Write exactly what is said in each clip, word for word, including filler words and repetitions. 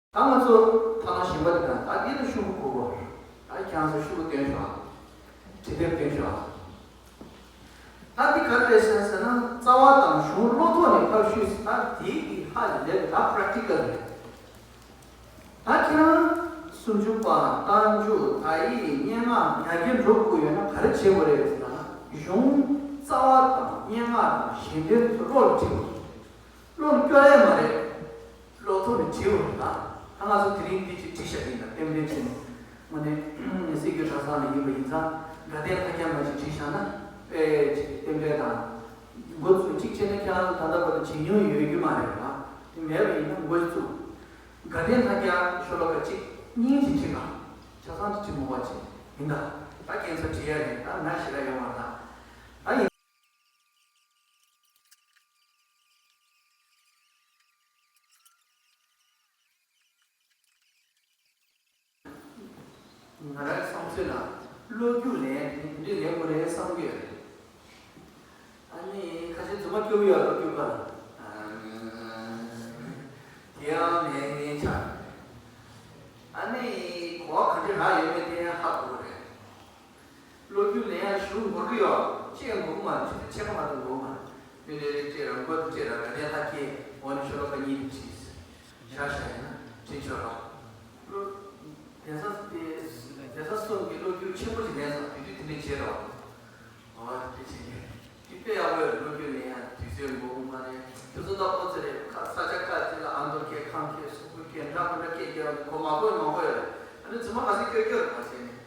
ད་ང་ཚོ་ཐ་ན་གཞན་པ་དེ་དང་ད་འདི་ལ་ཤུ་གུ་གོ་གོ། ད་ཁྱེད་རང་ཚོ་ཤུ་གུ་སྟོན་ཤོག་ཨ། བྲིས་དེབ་སྟོན་ཤོག་ཨ། ད་འདི་ག་རེ་རེད་ཟེར་ཟེར་ན་རྩ་བ་དང་གཞུང་བློ་ཐོག་ནས་ཕབ་ཤུས་ཟེར། ད་འདི་གི་ཧ་ལས་པའི་ད་པ་རེག་ཊི་ཀལ་རེད། ད་ཁྱེད་རང་སུམ་ཅུ་པ་རྟགས་འཇུག་དག་ཡིག་སྙན་ངག་ཉར་རྒྱུ་འགྲོ་དགོས་ཡོད་ན་ག་རེ་བྱེད་དགོས་རེད་ཟེར་ན། གཞུང་རྩ་བ་དང་སྙན་ངག་དང་གཞན་དོན་ཚོ་བློ་ལ་འཁྲིད་དགོས། བློ་ལ་སྐྱོར་ཡ་མ་རེད། བློ་ཐོག་ནས་བྲིས་པ་རེད་ད། ད་ང་ཚོ་དེ་རིང་འདི་ཅིག་བྲིས་བཞག་ཡིན་ད། རྟེན་འབྲེལ་བྱས་ནས་དངོས་གནས་སྲིད་རྒྱུད་གྲྭ་ཚང་ལ་ཡིན་པ་ཡིན་ཙང་དགའ་ལྡན་ལྷ་རྒྱལ་མ་ཅིག་བྲིས་བཞག་ན་དཔེ་ཅིག་རྟེན་འབྲེལ་དང་། འགོ་བཙུགས་གཅིག་བྱས་ན་ཁྱེད་རང་ཚོ་ད་ལྟ་བར་དུ་བྱེད་མྱོང་ཡོད་རྒྱུ་མ་རེད་ལ། དེ་མེད་པ་ཡིན་ན་འགོ་བཙུགས། དགའ་ལྡན་ལྷ་རྒྱལ་ཤོ་ལོ་ཀ་གཅིག་གཉིས་ཅིག་བྲིས་ན་ཆ་ཚང་དུ་བྲིས་མ་དགོས་ཅིག་ཡིན་ད། ད་ཁྱེད་ཚོ་བྲིས་ཡ་རེད་ད། ང་ཞེ་དྲག་ཡོང་བ་ད། ད་ཡིན། ང་རང་གི་བསམ་ཚུལ་ལ་བློ་རྒྱུགས་ལེན་དེ་འདྲའི་ལེན་དགོས་རེད་བསམ་གྱི་ཡོད་རེད། ཨ་ནི་ཁ་ཤས་རྫུན་མ་སྐྱོ་གི་ཡོད། བློ་རྒྱུགས་སྐབས་ལ་དེ་ཡང་ལེན་ཉན་ཆགས། ཨ་ནི་གོ་བ་ག་འདྲ་རག་ཡོད་མེད་དེ་ཡང་ཧ་གོ་གི་རེད། བློ་རྒྱུགས་ལེན་ཡག་ཞུ་འགོར་གི་ཡོད། ཅི་ཡང་འགོར་གི་མ་རེད། ཆེད་དུ་ཕྱེད་ཀ་མ་གཏོགས་འགོར་གི་མ་རེད། མི་རེ་རེ་སྤྲད་ར། མགོ་དེ་སྤྲད་ར། ག་དེ་ལྷ་སྐྱེས་འོ་ནི་ཤོ་ལོ་ཀ་གཉིས་དེ་བྲིས། ཤ་ཤ་ཡིན་ན་བྲིས་ཆོག་ར། བློ་གདན་ས་དེ་གདན་ས་གསུམ་གྱི་བློ་རྒྱུགས་ཆེན་པོ་ཞིག་ལེན་སོང་། དེ་དུས་དེ་འདྲས་བྱས་ར། འོ་དེ་བྱས་ནས་དེ་དཔེ་ཡག་པོ་ཡོད། བློ་རྒྱུགས་ལེན་ཡག་དུས་ཚོད་འགོར་གི་མ་རེད། ཁྱོད་ཚོ་ད་ཨོ་ཙི་རེད། ཁ་ས་ཆ་ཁ་ཅིག་ལ་ཨ་མདོ་སྐད་ཁམས་སྐད་སོག་པོའི་སྐད་འདྲ་མི་འདྲ་སྐད་རྒྱག་གོ་མ་གོ་མ་གོ་ཡོད་རེད། ཨ་ནི་རྫུན་མ་ག་ཚོད་སྐྱོ་སྐྱོ་རེད་མ་བྱས་ནས།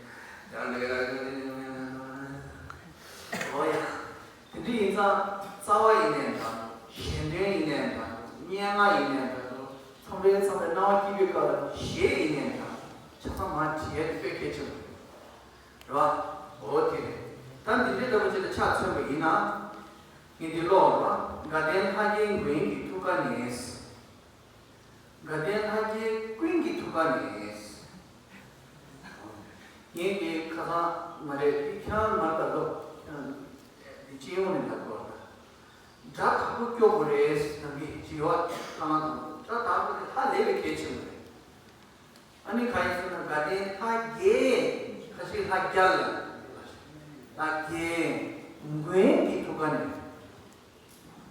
ཨོ་ཡ། དེ་འདྲ་ཡིན་ཙང་རྩ་བ་ཡིན་ནའི་འདྲ་འགྲོ། གཞན་དོན་ཡིན་ནའི་འདྲ་འགྲོ། སྙན་ངག་ཡིན་ནའི་འདྲ་འགྲོ། མཚམས་རེ་མཚམས་རེ་སྣང་བ་སྐྱིད་པོའི་སྐབས་ལ་གཞས་ཡིན་ནའི་འདྲ་འགྲོ། ཆ་ཚང་མར་བྲིས་ཡས་དེ་དཔེ་གལ་ཆེན་པོ་རེད། རེད་བ། འོ་དེ་རེད། ད་འདི་འདྲའི་འདྲ་པོ་ཅིག་ལ་ཆ་མཚོན་པ་ཡིན་ན། ངས་འདི་ཀློག་རོགས། དགའ་ལྡན་ལྷ་རྒྱལ་མགོན་གྱི་ཐུགས་ཀ་ནས། དགའ་ལྡན་ལྷ་རྒྱལ་ཀུན་གྱི་ཐུགས་ཀ་ནས། ངས་འདི་ཁ་སང་མ་རེད། འདི་ཁྱེད་རང་མར་ལྟ་ལོ། འདི་སྤྱི་ཡོངས་ནས་ལབ་དགོས་ལ། སྒྲ་དག་པོ་སྐྱོ་དགོས་རེད། ནམ་གྱི་བྱིས་པ་ཁ་ནང་དང་སྒྲ་དག་པོ་དེ་ཧ་ལས་པའི་གལ་ཆེན་པོ་རེད། ཨ་ནི་ག་ཡིན་ཟེར་ན་དགའ་ལྡན་ལྷ་རྒྱལ། ཁ་ཤས་ལྷ་རྒྱལ་ལ། ལྷ་རྒྱལ་མགོན་གྱི་ཐུགས་ཀ་ནས།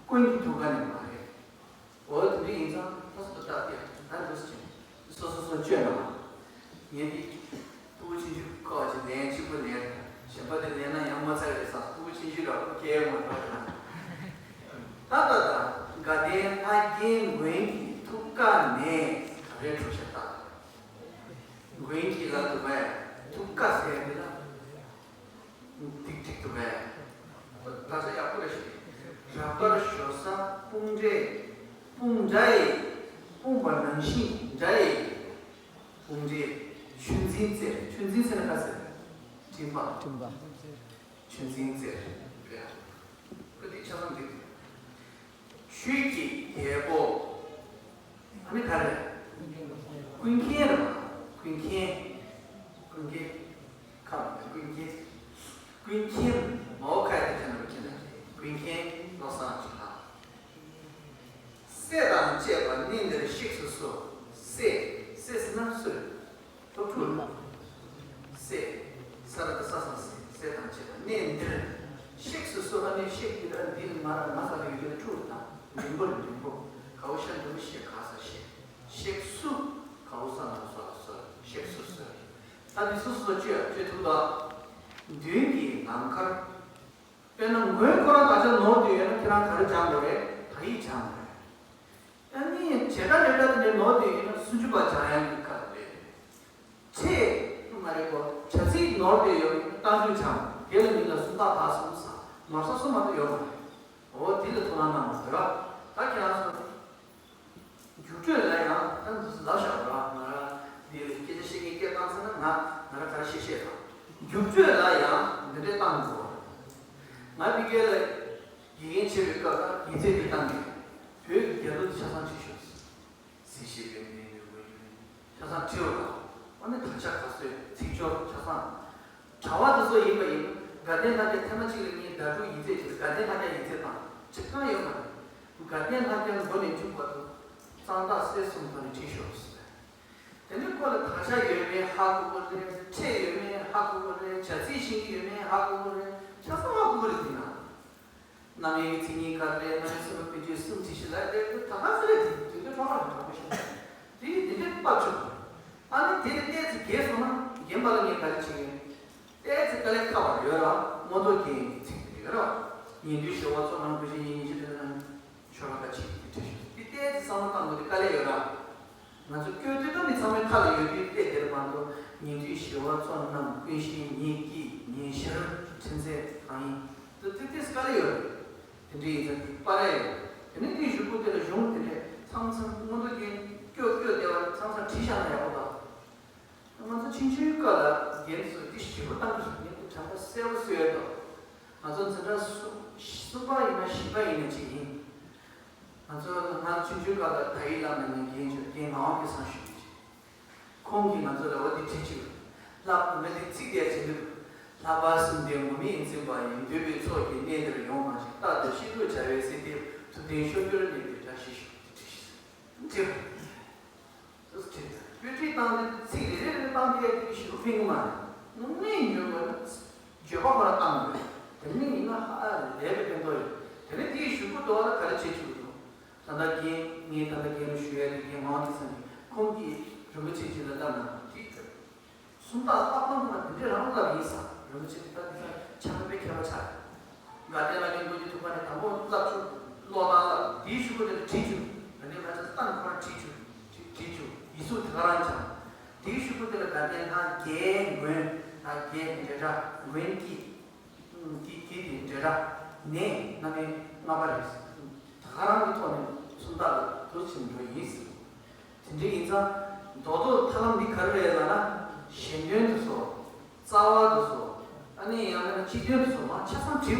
ཀུན་གྱི་ཐུགས་ཀ་ནས་མ་རེད། འོ་དེ་འདྲ་ཡིན་ཙང་ལྷ་སུ་དུ་བཏགས་ཏེ་ད་འདུག་སེ་བྱས་སོ་སོ་སོ་བཅོས་ན། ངས་འདི་སྤུ་གུ་ཆུང་ཆུང་ཁོག་ཅིག་ལེན་གཅིག་པུ་ལེན། གཞན་པ་དེ་ལེན་ན་ཡང་མ་ཚར་རེད་བསམ། སྤུ་གུ་ཆུང་ཆུང་འདྲ་པོ་སྐྱེ་ཡོང་བ་འདྲ་པོ་རེད། ད་ད་ད་དགའ་ལྡན་ལྷ་རྒྱལ་མགོན་གྱི་ཐུགས་ཀ་ནས་ག་རེ་འཕྲོ་ཤ་སྟག་མགོན་གྱི་ལ་དུ་བས་ཐུགས་ཀ་ཟེར་འདི་ལ། ཏིག་ཏིག་ཏུ་བས། ད་ཆ་ཡག་པོ་རེ་ཞིག་རབ་དཀར་ཞོ་ས་སྤུངས་འདྲའི། སྤུངས་འདྲ་ཡི། སྤུངས་པ་ནང་བཞིན་འདྲ་ཡི། སྤུངས་འདྲའི་ཆུ་འཛིན་རྩེར། ཆུ་འཛིན་ཟེར་ན་ག་ཟེར། སྤྲིན་པ། སྤྲིན་པ། ཆུ་འཛིན་རྩེར། བས། ཁོ་འདི་ཆ་ཚང་འདི། ཆོས་ཀྱི་རྒྱལ་པོ། ཨ་ནི་ག་རེ། ཀུན་མཁྱེན་རེད་པ། ཀུན་མཁྱེན། ཀུན་མཁྱེན། ཁམས་ཀུན་མཁྱེན། ཀུན་མཁྱེན། མའོ་ཁ་ཡ་ཁྱེད་ན་ཁྱེད་ན། ཀུན་མཁྱེན་བློ་བཟང་ཞིག་ལ། སྲས་དང་བཅས་པ་གནས་འདིར་གཤེགས་སུ་གསོལ། སྲས། སྲས་ཟེར་ན་སུ་རེད། སློབ་ཕྲུག་ལ། སྲས། ས་ར་ཏ་ས་ས་སྲས། སྲས་དང་བཅས་པ་གནས་འདིར། གཤེགས་སུ་གསོལ། ཨ་ནི་གཤེགས་འདི་ལ་འདི་ལ་མ་ར་ང་ས་ལ་ཡོད་ཀྱི་ཕྲུ་གུ་དང་འབྲིང་པོ་རེད། འབྲིང་པོ། གའུ་ཤ་འབྲིང་པོ་ཤེས་ག་ས་ཤེས། གཤེགས་སུ། གའུ་ས་ན་སོ་ལ་སོ། གཤེགས་སུ་གསོལ། ད་འདི་སོ་སོ་སོ་བཅོས་བཅོས་ཐུབ་དོ། མདུན་གྱི་ནམ་མཁར། དཔེར་ན་མགོན་ཁོ་རང་ད་ཆ་ནོར་བསྡད་ཡོད་ན་ཁྱེད་རང་ག་རེ་སྦྱང་དགོས་རེད། དག་ཡིག་སྦྱང་དགོས་རེད། ཨ་ནི་བྱེ་བྲག་རེ་འགའ་དེ་ནས་ནོར་བསྡད་ཡོད་ན་སུམ་ཅུ་པ་སྦྱང་ཡག་གི་སྐབས་རེད། ཁྲིད་མ་རེད་གོ། བྱ་ཚིག་ནོར་བསྡད་ཡོད་ན་རྟགས་འཇུག་སྦྱང་། དེ་ལ་མིང་ལ་སུམ་རྟགས་དག་གསུམ་ཟེར། ནོར་ས་སུ་མ་གཏོགས་ཡོད་མ་རེད། འོ་དེ་ལ་ཐུགས་སྣང་གནང་མ་དགོས་ར། ད་ཁྱེད་རང་ཚོ། རྒྱུགས་སྤྲོད་ལ་ཡང་ད་འདི་ལབ་བཞག་ར། ང་རང་འདི་ལ་སྐད་ཆ་བཤད་མཁན་སྐད་བཏང་ཚར་ན་ང་ང་རང་ག་རེ་བཤད་བཤད་དང་། རྒྱུགས་སྤྲོད་ལ་ཡང་འདི་འདྲས་བཏང་དགོས། ང་ཕ་གི་ལ་དགེ་རྒན་བྱེད་པའི་སྐབས་ལ་ཡིག་ཚད་འདི་བཏང་གི། བོད་ཀྱི་རྒྱལ་གླུ་འདི་ཆ་ཚང་བྲིས་ཤོག། གཟི་བརྗིད་པའི་མེ་འདི་འོད་ཀྱི་མེ། ཆ་ཚང་བྲིས་པ་དང་། ཨ་ནི་དག་ཆ་ག་ཚོད་ཚིག་སྦྱོར་ཆ་ཚང་། གྲྭ་པ་དེ་ཚོ་ཡིན་པ་ཡིན་ན་དགའ་ལྡན་ལྷ་རྒྱལ་ཐེངས་མ་གཅིག་ལ་ངས་ཟླ་དྲུག་ཡིག་ཚད་ཅིག་ལ་དགའ་ལྡན་ལྷ་རྒྱལ་ཡིག་ཚད་དང་གཅིག་གང་ཡོད་མ་རེད། དགའ་ལྡན་ལྷ་རྒྱལ་མགོ་ནས་མཇུག་བར་དུ་གཙང་དག་སེལ་གསུམ་ཐོག་ནས་བྲིས་ཤོག་ཟེར། དེ་ནས་ཁོ་ལ་དག་ཆ་ཡོད་མེད་ཧ་གོ་གི་རེད། ཁྲེལ་ཡོད་མེད་ཧ་གོ་གི་རེད། བྱ་ཚིག་ཤེས་ཀྱི་ཡོད་མེད་ཧ་གོ་གི་རེད། ཆ་ཚང་ཧ་གོ་གི་རེད། དེ་ན། རྣམ་དབྱེ་གི་མཚན་ཉིད་ག་རེ་རེད། རྣམ་དབྱེ་གསུམ་པོ་དཔེ་བརྗོད་གསུམ་བྲིས་ཤིག་ལབ་དེ་ད་ག་ཚོད་རེད། དེ་དུས་ཚོད་འཕྲོ་བརླག་གི་གྲོགས་པོ་ཞིག་རེད། དེ་ཡིས་དེ་འདྲའི་དཔའ་བཅུག་གི། ཨ་ནི་དེ་ལས་ཏོག་ཙམ་རྒས་སོང་ན་རྒན་པ་ལ་ངས་ག་རེ་བྱེད་ཀྱི་ཡོད། ཏོག་ཙམ་དཀའ་ལས་ཁག་པ་ཡོད་ར། མངོན་རྟོགས་རྒྱན་གྱི་ཚིག་དེ་རེད་ར། ཉན་ཐོས་ཞི་བ་གཙོ་རྣམས་ཀུན་ཤེས་ཉིད། ཉིན་བྱེད་དོན་རྣམས་ཆོ་ག་ཁ་ཅིག་གིས་བྲིས་ཤིང་། འདི་ཏོག་ཙམ་བསམ་བློ་བཏང་དགོས། འདི་དཀའ་ལས་ཡོད་ར། ང་ཚོ་སྐྱོ་དུས་ད་མི་ཚང་མའི་ཁ་ལ་ཡོད་དུས་ཏོག་ཙམ་དེར་མ་གཏོགས། ཉན་ཐོས་ཞི་བ་གཙོ་རྣམས་ཀུན་ཤེས་ཉིད། ཀྱི་ཉན་ཤེས་ཕྲན་ཚེགས་གང་ཡིན། འདི་ཏོག་ཙམ་དཀའ་ལས་ཡོད་རེད། དེ་འདྲ་ཡིན་ཙང་འདི་པར་ར་ཡོད་རེད། དེ་ནས་འདིའི་གཞུག་གུ་དེ་ལ་གཞུང་དེ་འདྲས་མཚམས་མཚམས་མངོན་རྟོགས་རྒྱན་སྐྱོ་སྐྱོ་བསྡད་པ་མཚམས་མཚམས་བྲིས་བཞག་ན་ཡག་པོ་འདུག་ང་ཚོ་ཆུང་ཆུང་སྐབས་ལ་རྒན་ཚོས་འདི་ཞིབ་པོ་བཏང་གི་རེད། ངས་འདི་དྲན་པ་གསལ་པོ་གསོས་ཡོད་དོ། ང་ཚོ་འཛིན་གྲྭ་གསུམ། གསུམ་པ་ཡིན་ན་བཞི་པ་ཡིན་ན་ཅིག་ཡིན། ང་ཚོ་ང་ཆུང་ཆུང་སྐབས་ལ་ད་ཡིག་བསླབ་གནང་མཁན་རྒན་ཆོས་རྒན་ངག་དབང་སྐལ་བཟང་ཞུ་མཁན་ཅིག་ཁོང་གིས་ང་ཚོ་ལ་འོ་འདི་བྲིས་བྱུང་། ལྷག་པར་དུ་ཚིག་དེ་བྲིས་འདུག་ལྷག་པར་གསུམ་ལྡན་ངུར་སྨྲིག་འཛིན་པ་ཡི། འདོད་པའི་ཚོགས་ཀྱིས་གནས་འདིར་ཡོང་བ་ཞིག་ལྟ་དུ་ཤིན་ཏུ་བྱ་བའི་སྲིད་དེ། ཐུབ་བསྟན་ཤོར་འགྱུར་གནས་པའི་དགྲ་ཞེས་ཞུ། འདི་བྲིས་ཤིང་། འདི་བྲིས། དཔེ་ཁྲིད་བཏང་སྟེ་ཚིག་རེ་རེ་རེ་བཏང་སྟེ་དེ་གི་ཞུ་ཕིང་མ་རེད། དངོས་གནས་ཡོད་པ་ན་བརྗོད་པ་ཁོ་རང་བཏང་དགོས། དེ་མིན་ཡིན་ན་ཧ་ལས་པའི་ཕན་ཐོགས་ཡོད། དེ་ནས་དེའི་གཞུག་གུ་དོ་ལ་ག་རེ་བྱེད་ཆོག་གི་འདུག་ད་ལྟ་རྒན། ངས་ད་ལྟ་རྒན་ལ་ཞུ་ཡ་དེ་རྒན་ངག་དབང་སྐལ་བཟང་གིས་ཁོང་གིས་རིན་པོ་ཆེ་ཅིག་ལ་བསླབ་ན་དེ་སུམ་རྟགས་བསླབ་སྟངས་ཁོ་ན་དེ་འདྲས་རང་བསླབ་ཡིན་ས། རིན་པོ་ཆེ་ད་དེ་ཚ་ཆ་མེད་པའི་མཁས་པ་ཆགས། དགའ་ལྡན་ལྷ་ལྡན་མགོན་གྱི་ཐུགས་ཀ་ནས་དང་པོ་བསླབ་ཆོག་ཀློག་སྟངས་བསླབ། དེའི་གཞུག་གུ་དེ་ལ་བྲིས་བཅུག་དེ་ནས་ང་ཚོ་གཏམ་ཁོ་ན་བྲིས་བཅུག་བྲིས་བཅུག་ཡིག་གཟུགས་དེ་ག་རང་སྦྱངས། དེའི་གཞུག་གུ་དེ་ལ་དགའ་ལྡན་ལྷ་རྒྱལ་མགོན། ལྷ་རྒྱལ་འབྲེལ་སྒྲ། མགོན་སྐྱིད། སྐྱིད་སྐྱིད་དེ་འབྲེལ་སྒྲ། ནས་རྣམ་དབྱེ་ལྔ་པ་རེད། ད་ག་རང་གི་ཐོག་ནས་སུམ་རྟགས་ལ་དུ་ཕྱིན་འགྲོ་ཡིན་ཟེར། དེ་འདྲ་ཡིན་ཙང་མདོ་སྟོད་ཐར་ལམ་འདི་ག་རེ་རེད་ལབ་ན། གཞན་དོན་དུ་སོ། རྩ་བ་དུ་སོ། ཨ་ནི་ཡང་ན་སྤྱི་དོན་དུ་སོ། མ་ཆ་ཚང་བྲིས་དགོས་པ།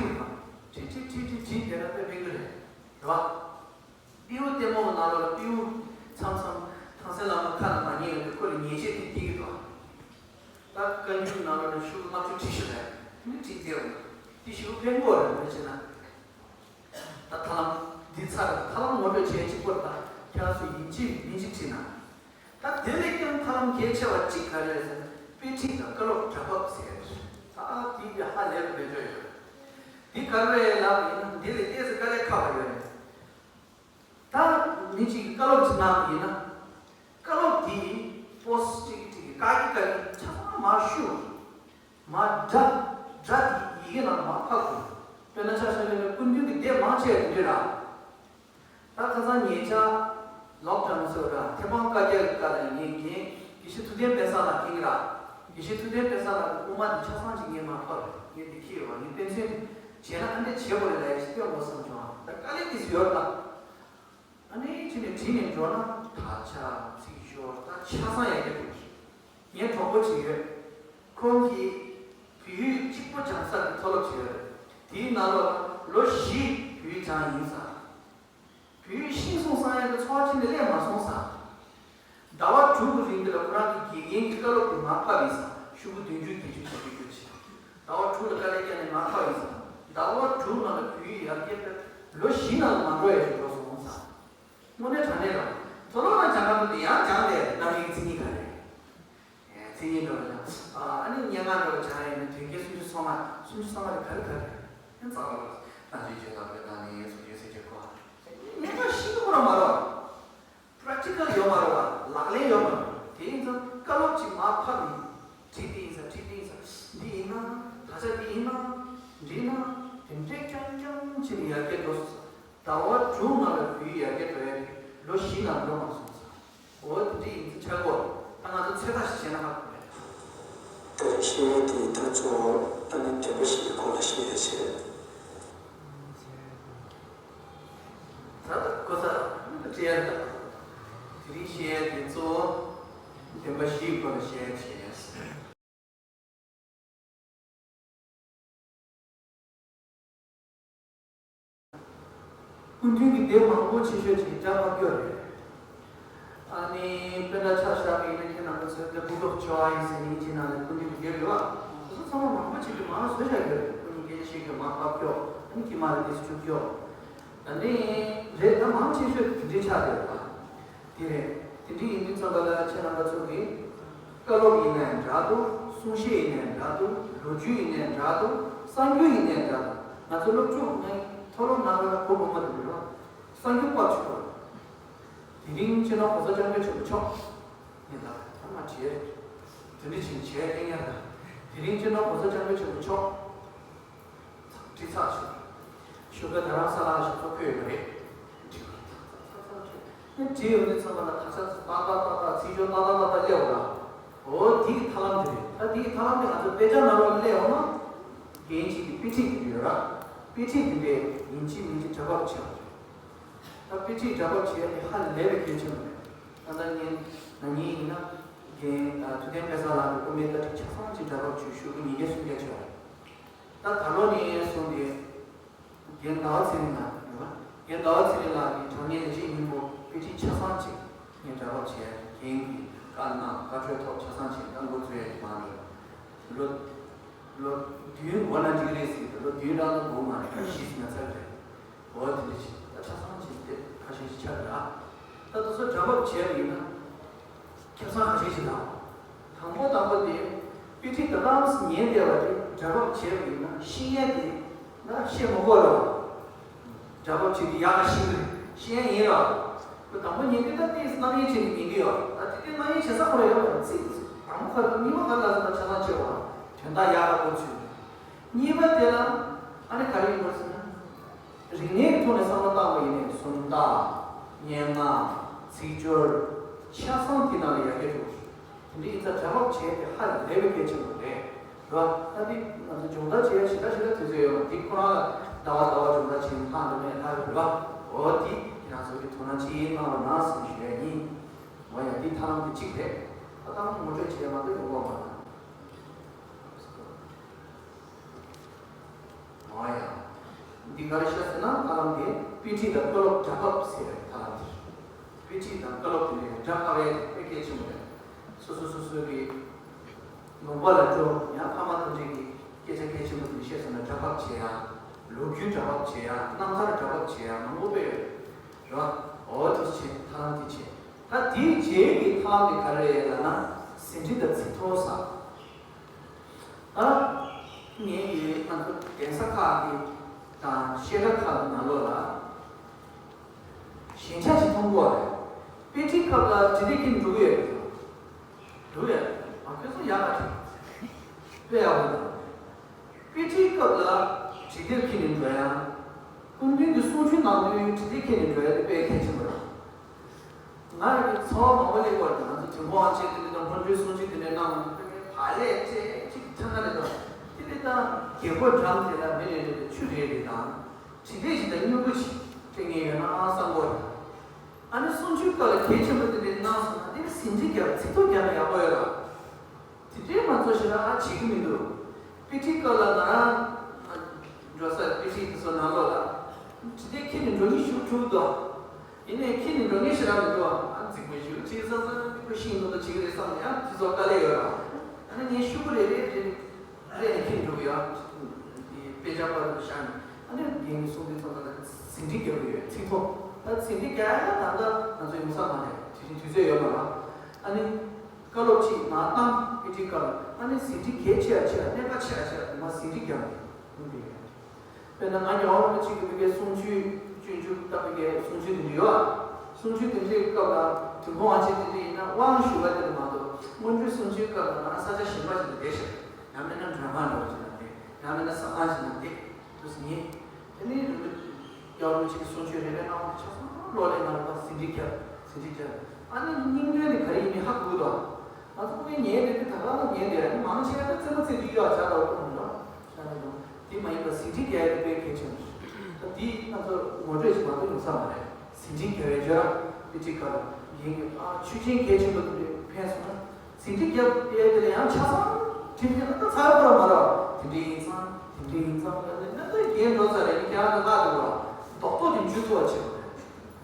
བྲིས་བྲིས་བྲིས་བྲིས་བྲིས་དེ་ལ་དཔེ་ཕན་གི་རེད། རེད་བ། སྤྲེའུ་ལྟད་མོ་ནང་ལོགས་ལ་སྤྲེའུ་མཚམས་མཚམས་ཐང་སན་བླ་མ་ཁ་ལ་མ་ཉན་ཡོང་དུས་ཁོ་ལ་ཉེས་ཆད་དེ་སྐྱེ་གི་འདུག་ད་བཀའ་འགྱུར་ནང་ལོགས་ལ་ཤོག་ལྔ་བཅུ་བྲིས་ཤིག་ལབ་ནི་བྲིས་བསྡད་འོང་། དེ་ཞེ་པོ་ཕན་གི་རེད། མ་བྱས་ན། ད་ཐར་ལམ་འདི་ཚར། ཐར་ལམ་ངོ་སྤྲོད་བྱས་གཅིག་པོར་ད་ཁྱེད་རང་ཚོ་ཡིན་གཅིག་མིན་གཅིག་བྲིས་ན། ད་དེ་ལས་ཀྱང་ཐར་ལམ་གལ་ཆེ་བ་གཅིག་ག་རེ་རེད་ཟེར་ན། དཔེ་ཁྲིད་དང་བཀའ་སློབ་སྒྲ་ཕབ་ཟེར་ཡ་རེད། ད་དེ་གི་ཧ་ལས་པ་བེད་སྤྱོད་ཡོད་རེད། འདི་ག་རེ་རེད་ལབ་པ་ཡིན་ན་འདི་ལས་ཏོག་ཙམ་དཀའ་ལས་ཁག་པ་ཡོད་རེད། ད་མི་གཅིག་གིས་བཀའ་སློབ་ཅིག་གནང་བ་ཡིན་ན། བཀའ་སློབ་དེ་པོ་སི་ཅིག་ཅིག་གིས་བཀག་གི་བཀག་གི་ཆ་ཚང་མར་བཤུས། མར་སྒྲ་སྒྲ་དེ་ཡི་གེ་ནང་མར་ཕབ་དགོས། དཔེར་ན་ཆ་བཞག་ན་སྐུ་མདུན་གྱི་སྡེ་མང་ཆེ་བ་དེ་འདྲ་རེད། ད་ཁ་སང་ཉེ་ཆར་ལོག་ཌའུན་ཟེར་བ་ར་ཐེ་ཝན་བཀའ་རྒྱ་གི་སྐབས་ལ་ངས་རྒན་དགེ་བཤེས་ཐུབ་བསྟན་དཔལ་བཟང་ལགས་མཁྱེན་གྱི་ར། དགེ་བཤེས་ཐུབ་བསྟན་དཔལ་བཟང་ལགས་ཀྱི་དབུ་མ་དེ་ཆ་ཚང་ཅིག་ངས་མར་ཕབ་རེད། ངས་དེ་ཁྱེར་ཡོད་པ། ངས་དཔེ་མཚོན་བྱས་ན་ཨ་འདྲ་བྱེད་དགོས་རེད་ལབ་ཡ་ཞིག་སྟོན་དགོས་བསམ་བྱུང་། ད་དཀའ་ལས་དེ་ཚོ་ཡོད་ད། ཨ་ནི་ཅི་ནས་བྲིས་ནས་འགྲོ་ན་དག་ཆ་ཚིག་ཤོར་ད་ཆ་ཚང་ཡར་རྒྱས་འགྲོ་གི། ངའི་གྲོགས་པོ་ཅིག་ཡོད། ཁོང་གིས་བོད་ཡིག་གཅིག་པོ་སྦྱང་ས་གི་མཐོ་སློབ་ཅིག་ཡོད་རེད། དེའི་ནང་ལོགས་ལ་ལོ་བཞི་བོད་ཡིག་སྦྱངས་ཡིན་ས། བོད་ཡིག་ཤེས་སོང་བསམ་ཡག་གི་ཚོར་བ་ཅི་འདྲ་སླེབས་མ་སོང་ཟེར། ཟླ་བ་དྲུག་གི་རིང་འདི་ལ་ཁོ་རང་གི་དགེ་རྒན་གྱི་བཀའ་སློབ་དེ་མར་ཕབ་ཡིན་ཟེར། ཤོག་གུ་བདུན་ཅུ་བརྒྱད་ཅུ་ཞིག་བསྒྱུར་བསྒྱུར་བྱས། ཟླ་བ་དྲུག་ལ་དཀའ་ལས་བརྒྱབ་ནས་མར་ཕབ་ཡིན་ཟེར། ཟླ་བ་དྲུག་ནང་ལ་བོད་ཡིག་ཡར་རྒྱས་སྤེལ། ལོ་བཞི་ནང་ལ་མ་འགྲོ་ཡག་ཅིག་འགྲོ་སོང་ཟེར། དངོས་གནས་དྲང་གནས་རང་མཐོ་སློབ་ནང་སྦྱང་ག་འདུག་དེ་ཡང་སྦྱངས་ཏེ་རྣམ་དབྱེ་གི་མཚན་ཉིད་ག་རེ། མཚན་ཉིད་འགྲོ་ལ་སྦྱངས། ཨ་ནི་སྙན་ངག་འགྲོ་ལ་སྦྱངས་ཡིན་ན་དོན་རྐྱེན་སུམ་ཅུ་སོ་ལྔ། སུམ་ཅུ་སོ་ལྔ་དེ་ག་རེ་ག་རེ་རེད། ཡང་རྩ་བ་རང་བྱས་ན་བོད་ནང་ནས་སུམ་ཅུ་སོ་བརྒྱད་གོ། སྙན་ངག་ཤེས་ཀྱི་ཁོ་རང་མ་རེད་བ། པྲེག་ཊི་ཀལ་ཡོད་མ་རེད་བ། ལག་ལེན་ཡོད་མ་རེད་བ། དེ་ཡིན་ཙང་བཀའ་སློབ་ཅིག་མར་ཕབ་ཡིན། བྲིས་དེ་ཡིན་ས། བྲིས་དེ་ཡིན་ས། འདི་ཡིན་ན། ད་ཆ་འདི་ཡིན་ན། འདི་ན། དེ་འདྲས་རྐྱང་རྐྱང་བྱས་ནས་ཡར་རྒྱས་འགྲོ་སོང་ས། ཟླ་བ་དྲུག་ནང་ལ་བོད་ཡིག་ཡར་རྒྱས་འགྲོ་ཡ་དེ་ལོ་བཞི་ནང་འགྲོ་མ་སོང་ས། འོ་དེ་འདྲས་ཡིན་ཙང་ཆག་གོ། ད་ང་ཚོ་ཚོད་ལྟ་ཞིག་བྱས་ན་ཧ་གོ་རེད། དེ་རིང་བཤད་ཡ་དེ་ད་གཙོ་བོ་ཨ་ནི་བདེན་པ་བཞིའི་སྐོར་ལ་བཤད་ཡ་བྱས། ད་ལྟ་གོ་ས་ད་བྲིས་ཡ་ད། དེ་རིང་བཤད་ཡ་དེ་གཙོ་བོ་བདེན་པ་བཞིའི་སྐོར་ལ་བཤད་ཡ་བྱས། སྐུ་མདུན་གྱི་སྡེ་མང་པོ་ཆེ་ཤོས་ཅིག་གི་སྐྲ་ཕབ་ཡོད་རེད། ཨ་ནི་དཔེར་ན་ཆ་བཞག་པ་ཡིན་ན་ཁྱེད་རྣམ་པ་ཚོས་འདི་Book of Joy ཟེར་ནས་ཅིག་ནང་ལ་སྐུ་མདུན་གྱི་སྡེ་རེད་བ། སོ་སོ་ཚང་མ་མང་པོ་ཅིག་གིས་མར་བཟོས་བཞག་ཡོད་རེད། སྐུ་ཉིད་སྐད་ཆ་བཤད་རྒྱུ་མར་ཕབ་ཀྱོག་ཨ་ནི་དཀྱིལ་མ་ལ་དེ་ཚོ་བཅུག་ཀྱོག་ཨ་ནི་རེད། ད་མང་ཆེ་ཤོས་དེ་འདྲའི་ཆགས་བསྡད་ཡོད་པ། དེ་རེད། དེ་འདྲ་ཡིན་དུས་ཙམ་པ་ལ་ཁྱེད་རྣམ་པ་ཚོ་གིས་བཀའ་སློབ་ཡིན་ནའི་འདྲ་འདུག་གསུང་བཤད་ཡིན་ནའི་འདྲ་འདུག་ལོ་རྒྱུས་ཡིན་ནའི་འདྲ་འདུག་གསར་འགྱུར་ཡིན་ནའི་འདྲ་འདུག་ང་ཚོ་སློབ་ཕྲུག་ནས་མཐོ་སློབ་གནང་བ་ལ་གོ་དགོས་མ་འདུག་རེད་བ། གསར་འགྱུར་པར་ཆུ་བ། དེ་རིང་སྤྱི་ནོར་གོང་ས་སྐྱབས་མགོན་ཆེན་པོ་མཆོག་ངས་ད་ཐ་མ་བྱས། དེ་འདྲ་ཞིག་བྱས་ཨེ་ཉག་ད། དེ་རིང་སྤྱི་ནོར་གོང་ས་སྐྱབས་མགོན་ཆེན་པོ་མཆོག་དྲི་ཚགས་ཆུ། ཤུག་ག་རྡ་རམ་ས་ལ་ཞིག་ཚོགས་ཁོས་ཡོད་པ་རེད། དྲི་བ་ཚགས་ཚགས་ཚགས་ཚགས་བྱས། ཨེ་དྲི་ཡོང་དུས་ཚང་མ་ལ་ཁ་ཤས་ཏག་ཏག་ཏག་ཏག་ཚིག་སྦྱོར་ཏག་ཏག་ཏག་ཏག་སླེབས་འོང་ལ། འོ་དེའི་ཐབས་ལམ་དེ་རེད། ད་དེའི་ཐབས་ལམ་དེ་ང་ཚོ་དཔེ་ཆ་ནང་ལོགས་སླེབས་འོང་ན། རྒན་གཅིག་གི་དཔེ་ཁྲིད་དེ་ཡོད་ར། དཔེ་ཁྲིད་དེ་འདྲའི་ཡིན་གཅིག་མིན་གཅིག་སྒྲ་ཕབ་བྱས་པ་རེད། ད་དཔེ་ཁྲིད་སྒྲ་ཕབ་བྱས་ཏེ་ཧ་ལས་པའི་གལ་ཆེན་པོ་རེད། ད་ལྟ་ངས་ན་ནིང་ཡིན་ན་རྒན་ཐུབ་བསྟན་དཔལ་བཟང་ལགས་ཀྱི་དབུ་མའི་ལྟ་ཁྲིད་ཆ་ཚང་གཅིག་སྒྲ་ཕབ་བྱས་ཤོག་གུ་ཉིས་བརྒྱ་སུམ་བརྒྱ་བྱས་པ་རེད། ད་ད་ལོ་ནས་བཟུང་སྟེ་རྒན་ཟླ་བ་ཚེ་རིང་ལགས་ཡོད་པ། རྒན་ཟླ་བ་ཚེ་རིང་ལགས་ཀྱི་དྲ་བརྙན་ལས་བྱེད་སྙིང་པོ་དཔེ་ཁྲིད་ཆ་ཚང་གཅིག་ངས་སྒྲ་ཕབ་བྱས། རྒན་གྱི་བཀའ་གནང་བཀའ་འཁྲོལ་ཐོག་ཆ་ཚང་གཅིག་ད་འགོ་བཙུགས་ཡས་ཀྱི་མ་རེད། ལོ་ལོ་བདུན་འགོར་ན་འགྲིག་གི་རེད་ཟེར་གྱི་འདུག་ལོ་བདུན་རང་ལ་འགོར་མ་རེད། ཁ་ཤས་ཤིག་ན་ཚར་རེད། འོ་དེ་འདྲ་ཞིག་ད་ཆ་ཚང་ཞིག་དེ་ཁ་ཤས་ཤིག་ཆགས་རེད་ཨ། ད་དུ་སོ་སྒྲ་ཕབ་བྱས་པ་ཡིན་ན་ཁེ་བཟང་ཁ་ཤས་ཤིག་དང་། དང་པོ་དང་པོ་དེ་དཔེ་ཁྲིད་ད་ལམ་ཉན་བསྡད་པ་དེ་སྒྲ་ཕབ་བྱས་པ་ཡིན་ན་ཤེས་ཡས་དེ་ན་ཤེས་མ་དགོས་རེད་བ། སྒྲ་ཕབ་བྱས་ཏེ་ཡག་ག་ཤེས་ཀྱི་རེད། ཤེས་ཡས་ཡིན་རེད་བ། ཁོ་དང་པོ་ཉན་དུས་ད་ཏོག་ཙམ་རྣམ་གཡེང་བྱས་ནས་ཉན་གྱི་ཡོད། ད་དེ་དུས་རྣམ་གཡེང་བྱེད་ས་ཁོ་རང་ཡོད་མ་རེད། ཚིག་དང་པོ་ཁ་ལ་གཉིས་པ་ག་ལ་ཟེར་ན་ཆ་ཚང་ཆེ་བ། དོན་དག་ཡག་ག་གོ་ཚུལ། གཉིས་པ་དེ་ལ་ཨ་ནི་ག་རེ་ཡིན་པར་ཟེར་ན། རིག་གནས་ཀྱི་ཐོག་ནས་བསམ་བློ་བཏང་བ་ཡིན་ནའི་སུམ་རྟགས། སྙན་ངག་ཚིག་སྦྱོར། ཆ་ཚང་དེ་ནང་ལ་ཡར་རྒྱས་འགྲོ་གི་རེད། དེ་འདྲའི་ཡིན་ཙང་སྒྲ་ཕབ་བྱས་ཏེ་ཧ་ལས་པའི་གལ་ཆེན་པོ་རེད། རེད་བ། ད་འདི་ང་ཚོ་སྦྱོང་བརྡར་བྱེད་ཡ་ཞེ་དྲག་ཞེ་དྲག་དུས་ཚོད་ཡོད་མ་རེད། འདི་ཁོ་རང་ལ་ཟླ་བ་ཟླ་བ་སྦྱོང་བརྡར་བྱེད་ཡ་ལྷག་འགྲོ་མེད་ལྷག་རེད་བ། འོ་དེ་ཁྱེད་རང་ཚོ་གི་དོ་སྣང་ཅིག་གནང་རོགས་གནང་ཟེར་ཞུ་ཡ་ཡིན། འོ་ཡ་འདི་ཐབས་ལམ་དེ་གཅིག་རེད། ད་ལྟ་ངོ་སྤྲོད་བྱེད་ཡ་མ་གཏོགས་ཡོང་གི་མ་རེད། འོ་ཡ། འདི་ག་རེ་ཤོད་ཟེར་ན་ཐབས་ལམ་དེ་དཔེ་ཁྲིད་དང་བཀའ་སློབ་སྒྲ་ཕབ་ཟེར་བའི་ཐབས་ལམ་དེ་རེད། དཔེ་ཁྲིད་དང་བཀའ་སློབ་དེ་ནས་སྒྲ་ཕབ་ཡས་དཔེ་གལ་ཆེན་པོ་རེད། སོ་སོ་སོ་སོའི་གི་ལུང་པ་ལ་འགྲོ་ཡང་ཕ་མ་དེ་འདྲས་ཀྱི་སྐད་ཆ་གལ་ཆེན་པོ་དེ་བཤད་སོང་ན་སྒྲ་ཕབ་བྱེད་ཡ། ལོ་རྒྱུས་སྒྲ་ཕབ་བྱེད་ཡ། རྣམ་ཐར་སྒྲ་ཕབ་བྱེད་ཡ་མང་པོ་དཔེ་ཡོད་རེད་བ། འོ་དེ་བྱེད་ཐབས་ལམ་དེ་བྱེད། ད་དེའི་རྗེས་ཀྱི་ཐབས་ལམ་དེ་ག་རེ་རེད་ལབ་ན་ཟིན་བྲིས་དང་ཚིག་ཐོ་བསགས། ད་ངས་ཡོད་ང་ཚོ་གདན་ས་ཁག་གི་དང་བཤད་གྲྭ་ཁག་གི་ནང་ལོགས་ལ་ཞན་ཆ་ཞིག་མཐོང་གི་ཡོད་རེད། དཔེ་ཁྲིད་སྐབས་ལ་དྲི་དེབ་ཁྱེར་འགྲོ་གི་ཡོད་རེད། འགྲོ་ཡོད། ཨ་ཁྱོད་ཚོ་ཡག་ག་དྲི་དཔེ་ཡག་པོ་འདུག་དཔེ་ཁྲིད་སྐབས་ལ་དྲི་དེབ་ཁྱེར་ནས་འགྲོ་ཡ། སྐུ་མདུན་གྱི་གསུང་ཆོས་གནང་དུས་དྲི་དེབ་ཁྱེར་ནས་འགྲོ་ཡ་དེ་དཔེ་གལ་ཆེན་པོ་རེད། ང་རང་གི་ཚོར་བ་མང་པོ་སླེབས་པ་རེད། ང་ཚོ་དྲིན་ཕོག་དབང་ཆེན་དེ་འདྲ་དང་སྔོན་འགྲོའི་གསུང་ཆོས་དེ་འདྲ་གནང་བ་དེ་ཕ་ལས་ཅེ་གཅིག་ཐང་ཀ་རེད་དང་། དེ་འདྲ་དང་རྒྱལ་སྒོ་འགྲམ་དེ་ལ་མི་རེ་རེ་ལ་ཆུ་རེ་རེ་དང་དྲི་དེབ་ཞིག་དང་སྨྱུ་གུ་ཞིག་སྤྲད་མཁན་ཡོད་ན་ཨང་བསམ་གོ་རེད། ཨ་ནི་གསུང་ཆོས་སྐབས་ལ་གལ་ཆེན་པོ་དེ་འདྲ་གནང་སོང་ན་དེ་ནི་ཟིན་བྲིས་རྒྱབ་ཚིག་ཐོ་རྒྱབ་ན་ཡག་པོ་ཡོད་ར། དེ་འདྲའི་མ་ཚོ་ཞེ་དྲག་བྱེད་ཀྱི་མི་འདུག་དཔེ་ཁྲིད་སྐབས་ལ་ང་རང་འགྲོ་ས་དཔེ་ཁྲིད་དེ་ཚོ་ནང་ལོགས་ལ་དྲི་དེབ་ཁྱེར་ནས་འགྲོ་མཁན་ཞེ་པོ་ཅིག་འདུག་ཡིན་ནའི་ཁྱེར་ནས་འགྲོ་མཁན་ཞེ་དྲག་མི་འདུག་ཨ་རྫིག་པོ་ཞེ་པོ་ཅིག་བསམ་བསམ་ཁོ་ཤིང་སྡོང་དུ་བྱེད་ཀྱི་རེད་བསམ་ནས་ཡང་དེ་ཚོ་དཀའ་ལས་ཡོད་ར། ཨ་ནི་ངས་ཤོག་གུ་རེ་རེ་རེ་རེ་ནས་ཁྱེར་འགྲོ་གི་ཡོད། དཔེ་ཆ་པར་དུ་བཞག་ནས་ཨ་ནི་རྒན་གྱིས་གསུང་དུས་ཙམ་པ་ལ་ཟིན་བྲིས་རྒྱག་གི་ཡོད། ཚིག་ཐོ་ད་ཟིན་བྲིས་རྒྱག་ཡ་ད་ད་ལྟ་ང་ཚོ་ཡོང་ས་མ་རེད། དེ་རིང་དུས་ཚོད་ཡོད་མ་རེད། ཨ་ནི། བཀའ་སློབ་ཅིག་ང་བཏང་དཔེ་ཁྲིད་སྐབས་ཨ་ནི་ཟིན་བྲིས་གལ་ཆེ་བ་ཆེ་བ་གནད་འགག་ཆེ་བ་ཆེ་བ་དེ་མ་ཟིན་བྲིས་རྒྱག་ནས་ཡོང་གི་ཡོད། དཔེར་ན་ང་རྒྱལ་བ་རིན་པོ་ཆེ་གི་ཕ་གིའི་གསུང་ཆོས་སྤྱོད་འཇུག་ལྟ་བུ་གི་གསུང་ཆོས་དེ་འདྲ་ཡོད་ཨ། གསུང་ཆོས་དེ་འདྲའི་སྐབས་ལ་དུས་འཁོར་དབང་ཆེན་དེ་འདྲ་ཡིན་ན་དབང་ཞུ་བ་དེ་ལ་མ་གཏོགས་སྔོན་འགྲོའི་གསུང་ཆོས་སྐབས་ལ་ང་རང་ས་ཆ་གཞན་པ་ཞིག་ལ་བསྡད་ཤག་ཡང་མིན་ན་མགྲོན་ཁང་འདྲ་བ་ཞིག་ལ་བསྡད། ཡང་མིན་ན་ཟ་ཁང་ཞིག་ལ་བསྡད། དུས་ངེས། དེ་ནས་རིན་པོ་ཆེ་རྒྱལ་བ་རིན་པོ་ཆེ་གི་གསུང་ཆོས་རེ་རེ་གནང་བ་ཆ་ཚང་བློ་ལ་ང་རང་ཟིན་བྲིས་རྒྱབ། ཟིན་བྲིས་རྒྱབ། ཨ་ནི་སྙིང་དོན་དེ་ག་རེ་ཡིན་མིན་ཧ་གོ་གི་འདུག་ང་ཚོ་ཕ་གིར་ཉན་དེ་དེ་ད་ག་ལ་ཉན་དེ་ཨ་ནི་མང་ཆེ་བ་ད་རྩེད་མོ་རྩེ་དུས་ཡོད་ཨ་ཆ་ལ་གཏོང་མི་འདུག་ཆ་ལ་གཏོང་དེ་མ་ཡིན་པ་ཟིན་བྲིས་རྒྱག་ཡ་དེ་དཔེ་གལ་ཆེན་པོ་རེད། ད་དེ་ང་ཚོ་ངོ་སྤྲོད་ཞིག་མ་གཏོང་ཡོང་ས་མ་རེད། ཟིན་བྲིས་རྒྱག་པའི་སྦྱོར་ར་དེ་གཅིག་ག་ལ་ཡིན་གི་ཨ་ཆོས་ཅན་གལ་ཆེན་པོ་དེ་འདྲ་ཕན་སོང་ན། ཟིན་བྲིས་རྒྱབ་པའི་དེ་ལ་ཡང་ཆ་ཚང་དྲི་བ་ལ་ཚར་བ་མ་རེད། དེ་འདྲ་ཡིན་ཙང་དེ་འདྲ་ཡིན་ཙང་ལ་ནི་ད་རྒན་འགྲོ་ཚར་རེད། ཁྱེད་རང་ལ་ལྟ་འདུག་བ། རྡོག་རྡོག་དེ་འཇུ་ཐུབ་པ་བྱེད་དགོས་རེད།